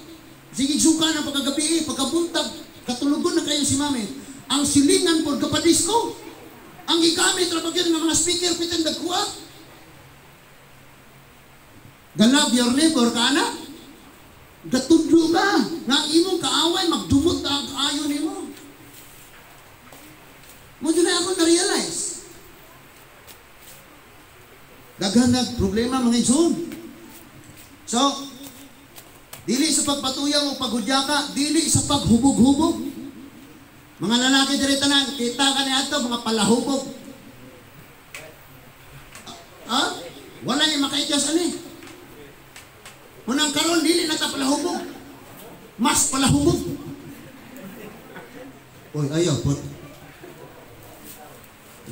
Sige suka ng pagkagabi eh, pagkabuntag, katulogon na kayo si mami. Ang silingan po, kapadisko. Ang gigamit ra pag yun ng mga speaker pitin dagkuha. The love your neighbor ka na. Gatudlo ka. Nga ang imong kaaway, magdumot ang kaayo nimo. Mo na ako na-realize. Daghan nag problema mga igsoon. So, dili sa pagpatuyang o paghudyaka, dili sa paghubog-hubog. Mga lalaki diri tanan, kita ka ni ato mga palahubog. Ha? Wala yung makaityas ani. Unang karon dili na ta palahubog. Mas palahubog. Oy, ayaw po.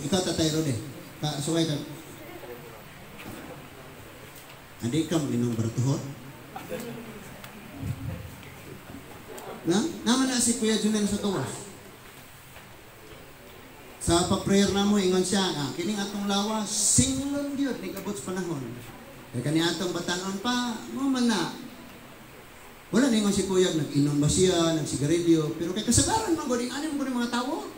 Ikaw tatay ron eh. Suway ka. Andi ka mag-inom baratuhon? Na? Naman na si Kuya Junel sa tuwas. Sa pag-prayer na mo, ingon siya, kining atong lawa, singlon gyud ni kabot sa panahon. Kaya kani atong batanon pa, mo man na. Wala ningon si Kuya, nag-inom ba siya, nagsigarilyo, pero kay kasagaran man gud, ani mo gud mga tawo.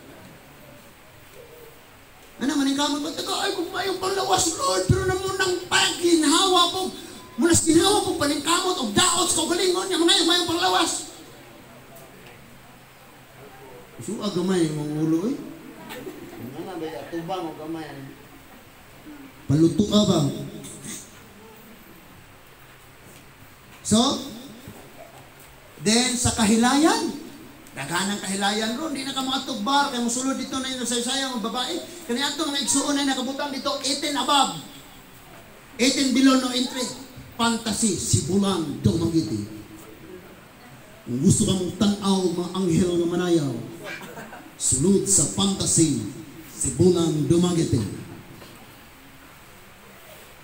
Ano man kamot ba taga ay kung mayong panglawas Lord, pero namunang pagginhawa po, munas ginhawa po paningkamot og daot sa kaugalingon niya mga mayong panglawas. Suag gamay mong ulo eh. Ano ba tubang og gamay ani. Paluto ka ba? So, then sa kahilayan, daghan ang kahilayan ron, di na ka makatugbar, kay musulod dito na yung nagsaysayang ang babae. Kani ato mga igsuon na nakabutang dito, 18 above, 18 below no entry. Fantasy, Sibulan, Dumaguete. Kung gusto ka mong tan-aw, mga anghel nga manayaw, sulod sa Fantasy, Sibulan, Dumaguete.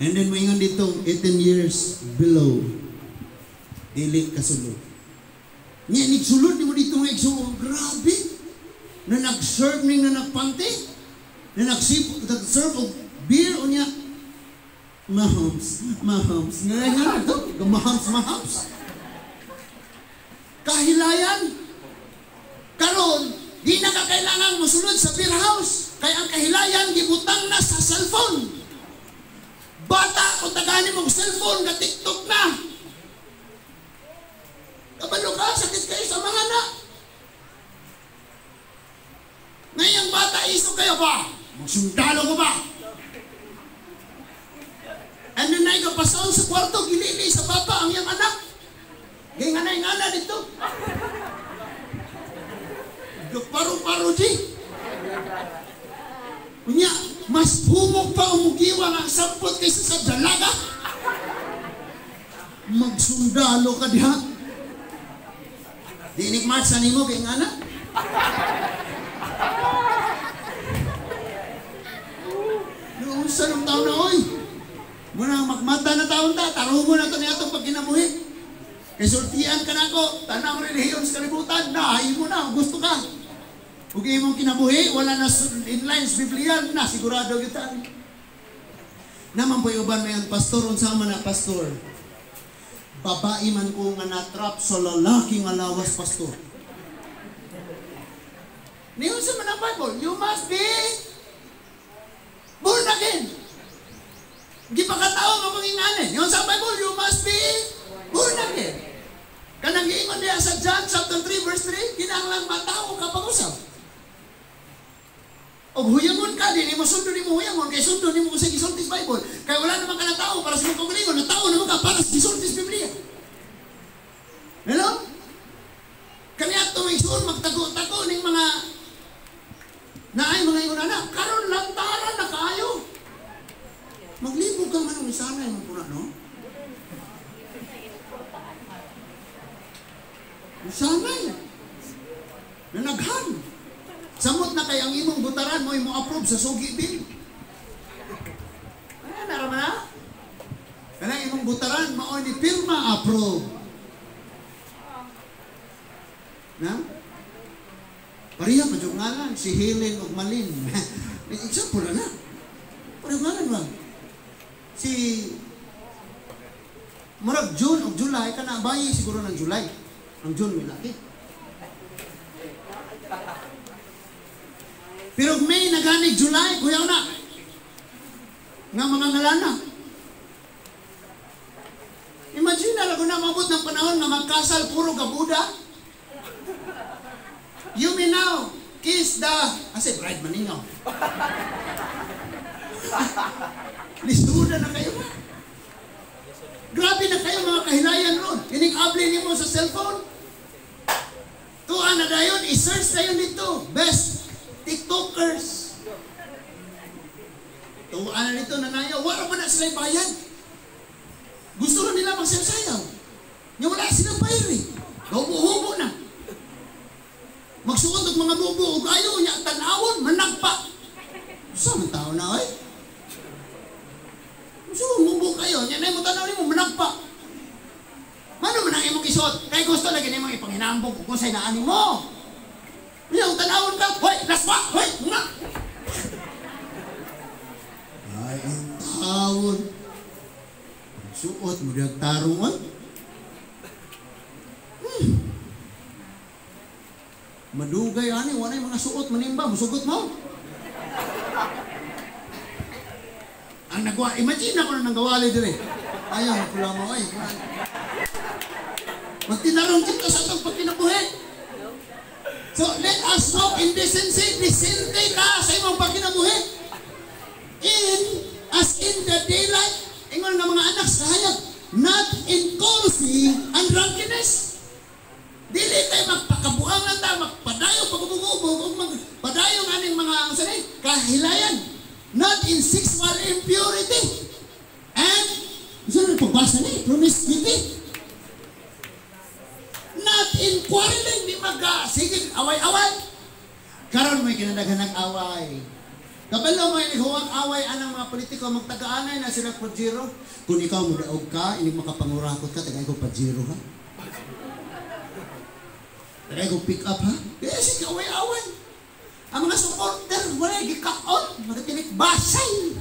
And then maingon dito, 18 years below, dili kasulod. Nga, nagsulod ni mo dito nga igsuon, grabe! Na nag-serve ning na nagpante, na nag-serve og beer o niya, mahams, mahams, nga nga ito, mahams, mahams. Kahilayan. Karon, di na ka kailangan musulod sa beer house, kaya ang kahilayan gibutang na sa cellphone. Bata, kung tagani mong cellphone, ga-TikTok na. Kabalo ka, sakit kayo sa mga anak. Ngayong bata, iso kayo ba? Magsundalo ko ba? Ano na ikapasaon sa kwarto, gilili sa papa ang iyang anak. Gaya nga na yung anak dito. Paro-paro di. Unya, mas humok pa umugiwang ang sampot kaysa sa dalaga. Magsundalo ka diha. Dinig march sa nimo kay ngana. Noong sa nung taon na oy. Muna magmata na taon ta, tarungo na to niya itong pagkinabuhi. Kay sultian ka na ako, tanang relihiyon sa kalibutan, na mo na, gusto ka. Ug imong kinabuhi, wala na inline sa Biblia, na sigurado kita. Naman po'y uban mayon, pastor, unsa man na pastor? Babae man ko nga natrap sa lalaki nga lawas, pastor. Niyon sa man ang Bible, you must be born again. Gipakatao nga mangingani. Niyon sa Bible, you must be born again. Kanang giingon niya sa John chapter 3 verse 3, kinahanglan matao ka pag-usap. Og huyangon ka, dili mo sundo nimo huyangon, kay sundo nimo sa gisulti sa Bible. Kay wala naman ka na tao para sa imong kaugalingon, na tao naman ka para sa gisulti sa Biblia. Hello? Kaniadto may igsuon magtago-tago ning mga naay mga ingon ana, karon lantaran na kaayo. Maglibog ka man og isanay mo puna, no? Isanay. Nanaghan. Samot na kay ang imong butaran mo imo approve sa sugi bill. Ano na raman na? Kanang imong butaran mao ni pirma approve. Na? Pareha pa jud ngalan si Helen ug Malin. Example na. Pareha ngalan ba? Si murag June ug July kana bayi siguro ng July. Ang June may laki. Pero May nagani July, kuyaw na. Nga mga ngalana. Imagine na lang na mabot ng panahon nga magkasal puro gabuda. You may now kiss the... Asi, bride maningaw. Lisuda na kayo ba? Grabe na kayo mga kahilayan ron. Ining abli nimo sa cellphone. Tuwa na dayon, i-search dayon dito. Best TikTokers. Tuwa na dito, nanayaw. Wala pa na sila bayad. Gusto na nila magsayaw-sayaw. Nga wala silang bayad eh. Hubo-hubo na. Magsuot og mga bubo og ayo nya tan-awon managpa. Sa man tao na oy? Gusto mubo kayo nya nay mo tan-aw nimo managpa. Mano man ang imong isuot? Kay gusto lagi nimong ipanghinambog ug unsay naa nimo. Nya tan-awon ka, hoy, laswa, hoy, nga. Ay, ang tawon. Suot mo diag tarong oy. Madugay ani, walay mga suot manimba, musugot mo. Ang nagwa, imagine ako na nanggawali dire. Ayaw, pula mo ay. Magtinarong kita sa atong pagkinabuhi. So, let us walk in decency. Decente ka sa imong pagkinabuhi. In, as in the daylight, ingon nga mga anak sa hayag, not in courtesy and drunkenness. Dili tayo magpakabuangan ta, magpadayo pagubog-ubog, o magpadayo aning mga sanay, kahilayan. Not in sexual impurity. And, saan na pagbasa ni? Promiscuity. Not in quarreling, di maga, sige, away-away. Karon may kinadaghanang away. Kabalo may naghuwang away anang mga politiko, magtagaanay na sila pajero. Kung ikaw mudaog ka, inig makapangurakot ka, tagay ko pajero ha. Tagay ko pick up ha. Kaya sige, away-away. Ang mga supporter, wala gikaon, magatinik basay.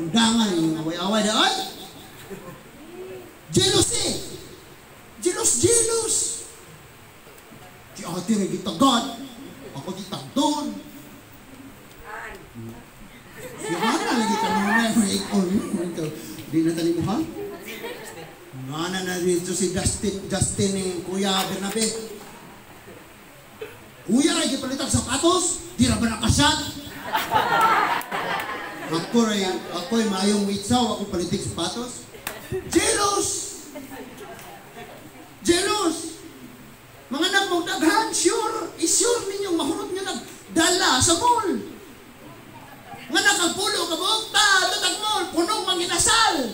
Undangan yung away-away na, ay! Jealousy! Jealous, jealous! Si ate rin gitagad, ako gitagdon. Si Hana lagi ka muna, di na tali mo ha? Ngana na dito si Justin ni Kuya Bernabe. Kuya rin gipalitag sapatos, di ra ba nakasat? Ako rin, ako'y mayong itsaw, ako palitig sapatos. Jealous! Jealous! Mga anak mong daghan, sure, isure ninyong mahurot nga nagdala sa mall. Nga nakagpulo ka buok, ta, tatag mall, punong manginasal.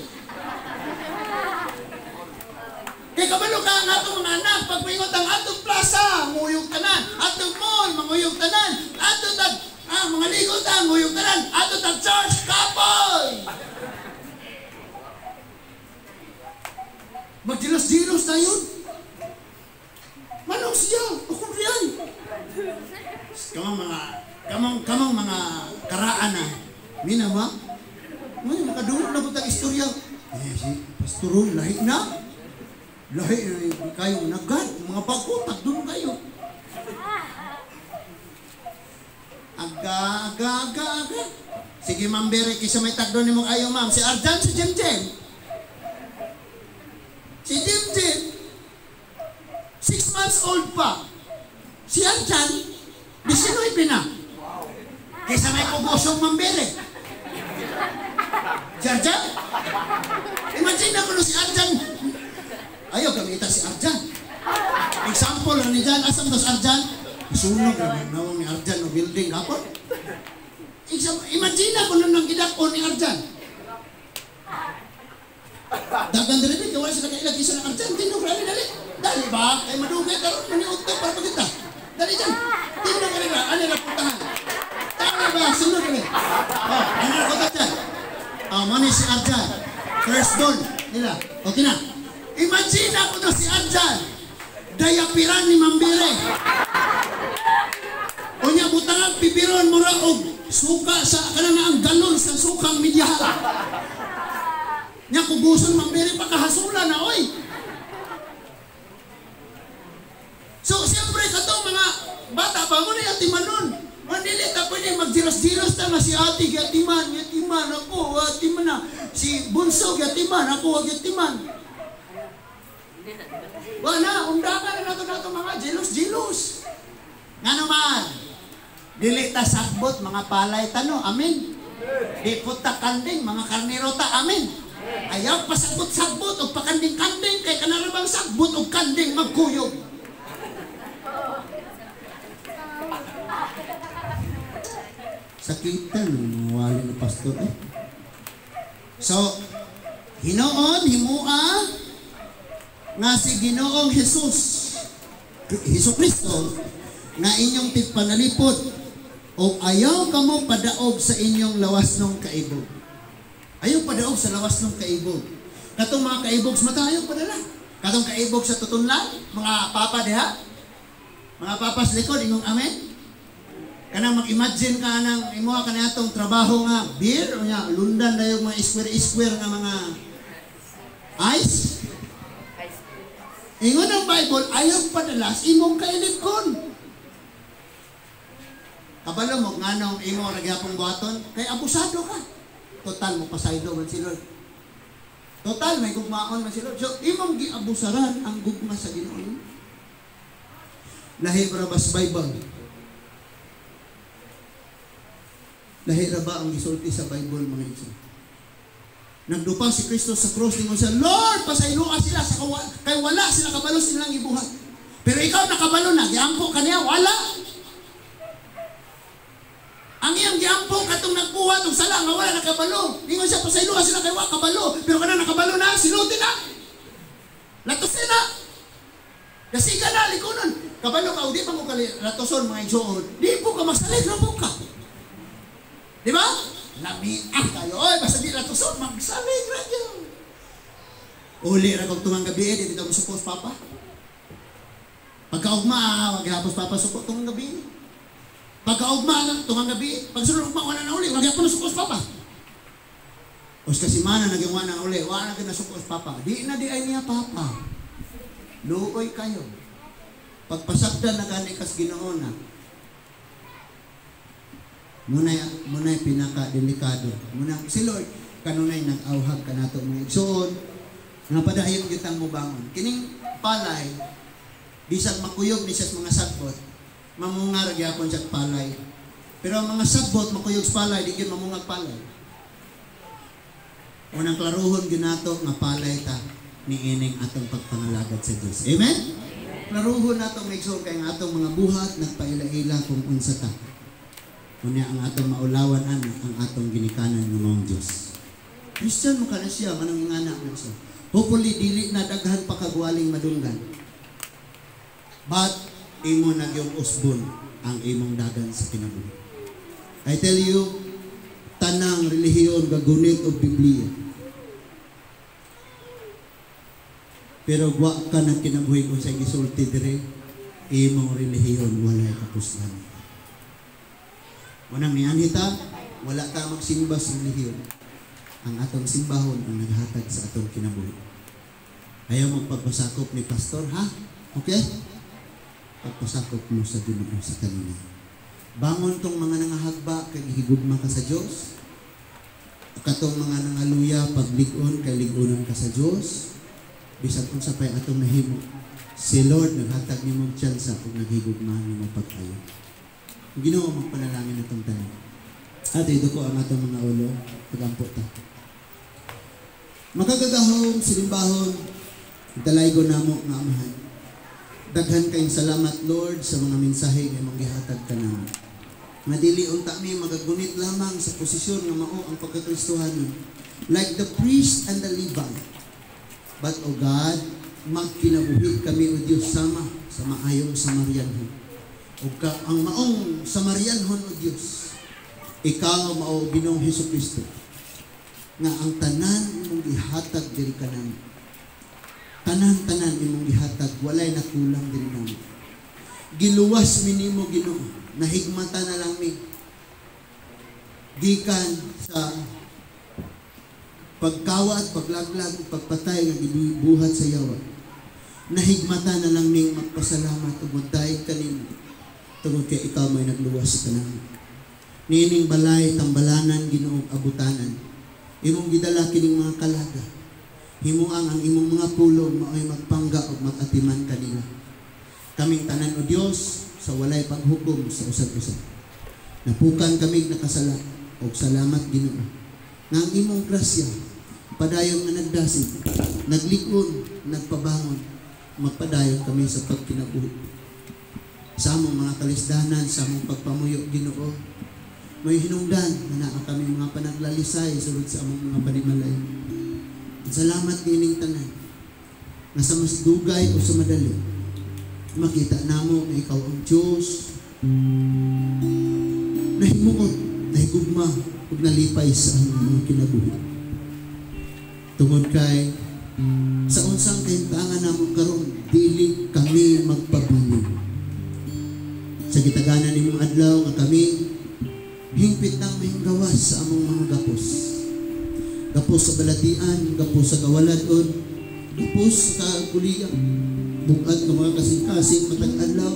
Kay kabalo ka ang atong mga anak, pag maingot ang atong plaza, nguyog tanan, atong mall, manguyog tanan, atong tag, mga ligo ta, nguyog tanan, atong tag church, kapoy! Magjilos-jilos na yun. Manong siya, akong riyan. Kamang mga karaan na, mina ba? Ngayon, makadungog na po tag istorya. Eh, si Pastor Ron, lahi na. Lahi na kayo nagad, mga bago, tagdun kayo. Aga, aga, aga, aga. Sige, Ma'am Berry, kisa may tagdun ni mong ayo, Ma'am. Si Arjan, si Jim Jim. Si Jim Jim, 6 months old pa. Si Arjan, 19 na. Kaya Gubosong mambere. Si Arjan? Imagine ako no si Arjan. Ayaw, gamita si Arjan. Example na ni Jan, asam to si Arjan? Sunog na nawang ni Arjan no building kapon. Imagine ako nung nang gidakon ni Arjan. Dagan diri kay wala sila kailag isa ng Arjan, tindog dali dali. Dali ba? Kay madugay karon maniudto para pagita. Dali dyan. Tindog ka nila, ano na puntahan? Tama ba? Sunod kami. Oh, ano na punta dyan? Oh, mani si Arjan. First doon nila. Okay na. Imagine ako na si Arjan. Dayapiran ni Mambire. Unya butang pipiron mura og suka sa kanang ang galon sa sukang midyaha. Nya kuguson Mambire pakahasula na oy. So siyempre katong mga bata pa mo na atimanon. Manili ta pwede magjiros-jiros ta nga si ate giatiman, giatiman ako, atiman na. Si bunso giatiman, ako giatiman. Wala, undangan na nato mga jealous-jealous. Nga naman, dili ta sakbot mga palay tano, amen. Di po ta kanding, mga karnero ta, amen. Ayaw pasakbot-sakbot o pakanding-kanding, kay kanarabang sakbot o kanding magkuyog. Sakitan ng mga wali ng pastor eh. So, hinoon, himua, nga si Ginoong Jesus, Hesus Kristo, nga inyong tigpanalipod, o ayaw kamo padaog sa inyong lawas ng kaibog. Ayaw padaog sa lawas ng kaibog. Katong mga kaibog sa mata, ayaw padala. Katong kaibog sa tutunlan, mga papa diha, mga papa sa likod, ingong amen. Kanang mag-imagine ka nang imuha ka na atong trabaho nga beer, o nga, lundan na yung mga square-square nga mga ice. Ingon ang Bible, ayaw padalas imong kailibgon. Kabalo mo, nganong imo ragyapong buhaton, kay abusado ka. Total mo pasaylo man si Lord. Total may gugmaon man si Lord. So imong giabusaran ang gugma sa Ginoo. Lahi ra ba sa Bible? Lahi ra ba ang gisulti sa Bible mga igsoon? Nagdupa si Kristo sa cross, ningon siya, Lord, pasayloa sila sa kay wala sila kabalo silang ibuhat. Pero ikaw nakabalo na, giampo ka niya, wala. Ang iyang giampo katong nagbuhat og sala nga wala nakabalo. Ningon siya, pasayloa sila kay wa kabalo. Pero kana nakabalo na, siluti na. Latusin na. Dasiga na, likunon. Kabalo ka, di pa mo latuson mga igsoon. Di po ka magsalig na po ka. Di ba? Lamiah kayo. Oy, basta di latuson, magsalig ra gyud. Uli ra kog tungang gabi, di bitaw musukos papa. Pagkaugma, wag gihapos papa suko tungang gabi. Pagkaugma, tungang gabi. Pagsunod ugma, wala na uli, wag gihapon nasukos papa. Os kasimana naging wala na uli, wala na nasukos papa. Di na di ay niya papa. Luoy kayo. Pagpasagdan na gani kas Ginoo na. Munay pinaka-delikado. Muna si Lord kanunay nag-awhag kanato mga igsoon nga padayon gyud mobangon. Kining palay bisag makuyog ni siya sa mga sagbot, mamunga ra gyapon siya palay. Pero ang mga sagbot makuyog sa palay, di gyud mamungag palay. Unang klaruhon gyud nato nga palay ta niining atong pagpangalagad sa Dios. Amen? Klaruhon nato mga igsoon kay ang atong mga buhat nagpaila-ila kung unsa ta. Unya ang atong maulawan ana ang atong ginikanan ng maong Dios. Christian mo ka na siya manang ingana na siya. Hopefully dili na daghan pa kagwaling madunggan. But imo na gyud usbon ang imong dagan sa kinabuhi. I tell you, tanang relihiyon gagunit og Biblia. Pero wa ka nang kinabuhi kung sa gisulti dire, imong relihiyon walay kapuslan. Unang nianhita, wala ta magsimba sa relihiyon. Ang atong simbahon ang naghatag sa atong kinabuhi. Ayaw magpagpasakop ni pastor, ha? Okay? Pagpasakop mo sa Ginoo sa kanila. Bangon tong mga nangahagba kay gihigugma ka sa Dios. Katong mga nangaluya paglig-on kay lig-onon ka sa Dios. Bisag unsa pay atong nahimo, si Lord naghatag nimo og tsansa kung naghigugma nimo pagkayo. Ginoo magpanalangin atong tanan. Ato iduko ang atong mga ulo, pagampo ta. Makagagahom, silimbahon, dalaygo namo nga Amahan. Daghan kayong salamat, Lord, sa mga mensahe nga imong gihatag kanamo. Nga dili unta mi magagunit lamang sa posisyon nga mao ang pagkakristohanon, like the priest and the Levite. But, O God, magkinabuhi kami, O Diyos, sama sa maayong Samarianhon. Ug ka, ang maong Samarianhon, O Diyos, ikaw mao Ginoong Hesus Kristo nga ang tanan imong gihatag diri kanamo. Tanan-tanan imong gihatag, walay nakulang diri namo. Giluwas mi nimo, Ginoo, nahigmata na lang mi gikan sa pagkawat, paglaglag, pagpatay nga gibuhat sa yawa. Nahigmata na lang ming magpasalamat ug magdayeg kanimo tungod kay ikaw may nagluwas kanamo. Niining balay, tambalanan, Ginoo, abutanan. Imong gidala kining mga kalaga. Himuang ang imong mga pulong mao'y magpangga ug mag-atiman kanila. Kaming tanan, O Dios, sa walay paghukom sa usag-usag. Napukan kami nakasala og salamat, Ginoo, nga ang imong grasya padayon nga nagdasig, naglikon, nagpabangon, magpadayon kami sa pagkinabuhi. Sa among mga kalisdanan, sa among pagpamuyo, Ginoo, may hinungdan nga naa kami mga panaglalisay sulod sa among mga panimalay. Salamat niining tanan nga sa mas dugay o sa madali, makita namo nga ikaw ang Diyos nahimuot, nahigugma ug nalipay sa among mga kinabuhi. Tungod kay sa unsang kahimtangan namo karon, dili kami magpabilin. Sa gitaganan nimong adlaw nga kami hingpit nang mahinggawas sa among mga gapos. Gapos sa balatian, gapos sa kawaladon, gapos sa kagulian, bug-at ng mga kasing-kasing matag adlaw,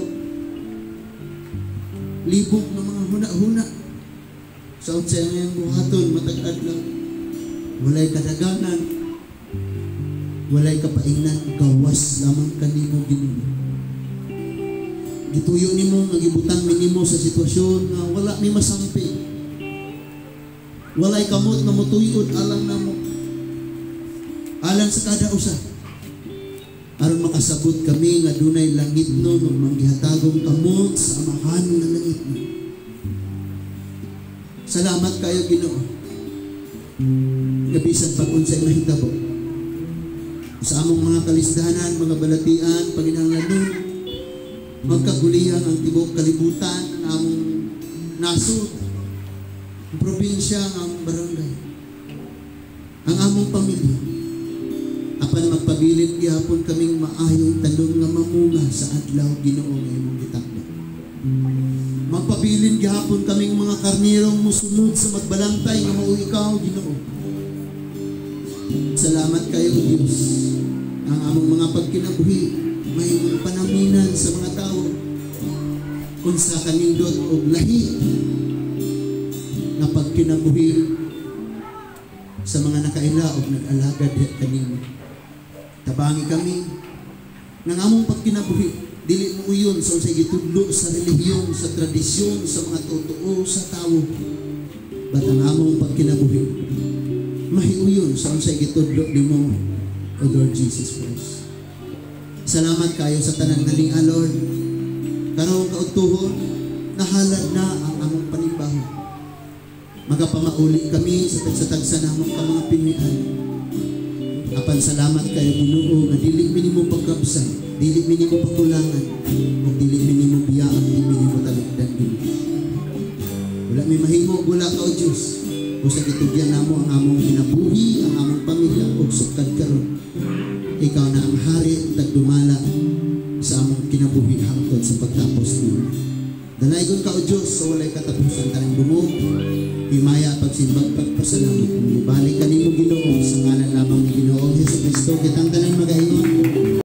libog ng mga huna-huna sa unsay ang iyang buhaton matag adlaw. Walay kadaganan, walay kapaingnan, gawas lamang kanimo, Ginoo. Gituyo nimo nga gibutang mi nimo sa sitwasyon nga wala mi masampi. Walay kamot nga motuyod alang namo, alang sa kada usa. Aron makasabot kami nga dunay langitnon ug manggihatagong kamot sa Amahan nga langitnon. Salamat kayo, Ginoo. Nga bisan pag unsay mahitabo sa among mga kalisdanan, mga balatian, panginahanglanon, magkaguliyang ang tibuok kalibutan, ang among nasod, ang probinsya, ang among barangay, ang among pamilya. Apan magpabilin gihapon kaming maayong tanom nga mamunga sa adlaw, Ginoo, nga imong gitakda. Magpabilin gihapon kaming mga karnirong musunod sa magbalantay nga mao ikaw, Ginoo. Salamat kayo, Diyos. Ang among mga pagkinabuhi may mga panaminan sa mga tao unsa kanindot og lahi nga pagkinabuhi sa mga nakaila og nag-alagad diha kanimo. Tabangi kami ng among pagkinabuhi dili mo uyon sa unsay gitudlo sa relihiyon, sa tradisyon, sa mga totoo sa tawo. But ang among pagkinabuhi mahiuyon sa unsay gitudlo nimo, O Lord Jesus Christ. Salamat kayo sa tanan nga linga, Lord. Karong kaudtuhon, nahalad na ang among panimbaho. Magapamauli kami sa tagsa-tagsa namong ka mga pinwian. Apan salamat kayo, Ginoo, nga dili mi nimo pagkabsan, dili mi nimo pagkulangan, ug dili mi nimo biyaan, dili mi nimo talikdan, Ginoo. Wala mi mahimo, wala ka, O Diyos. Busa gitugyan namo ang among kinabuhi, ang among pamilya, ug sukad karon, ikaw na ang hari, tagdumala sa among kinabuhi hangtod sa pagtapos niyo. Dalaygon ka, O Diyos, sa walay katapusan tanang dungog, himaya, pagsimbag, pagpasalamat. Mubalik kanimo, Ginoo, sa ngalan lamang ni Ginoong Hesus Kristo, kitang tanan magahi.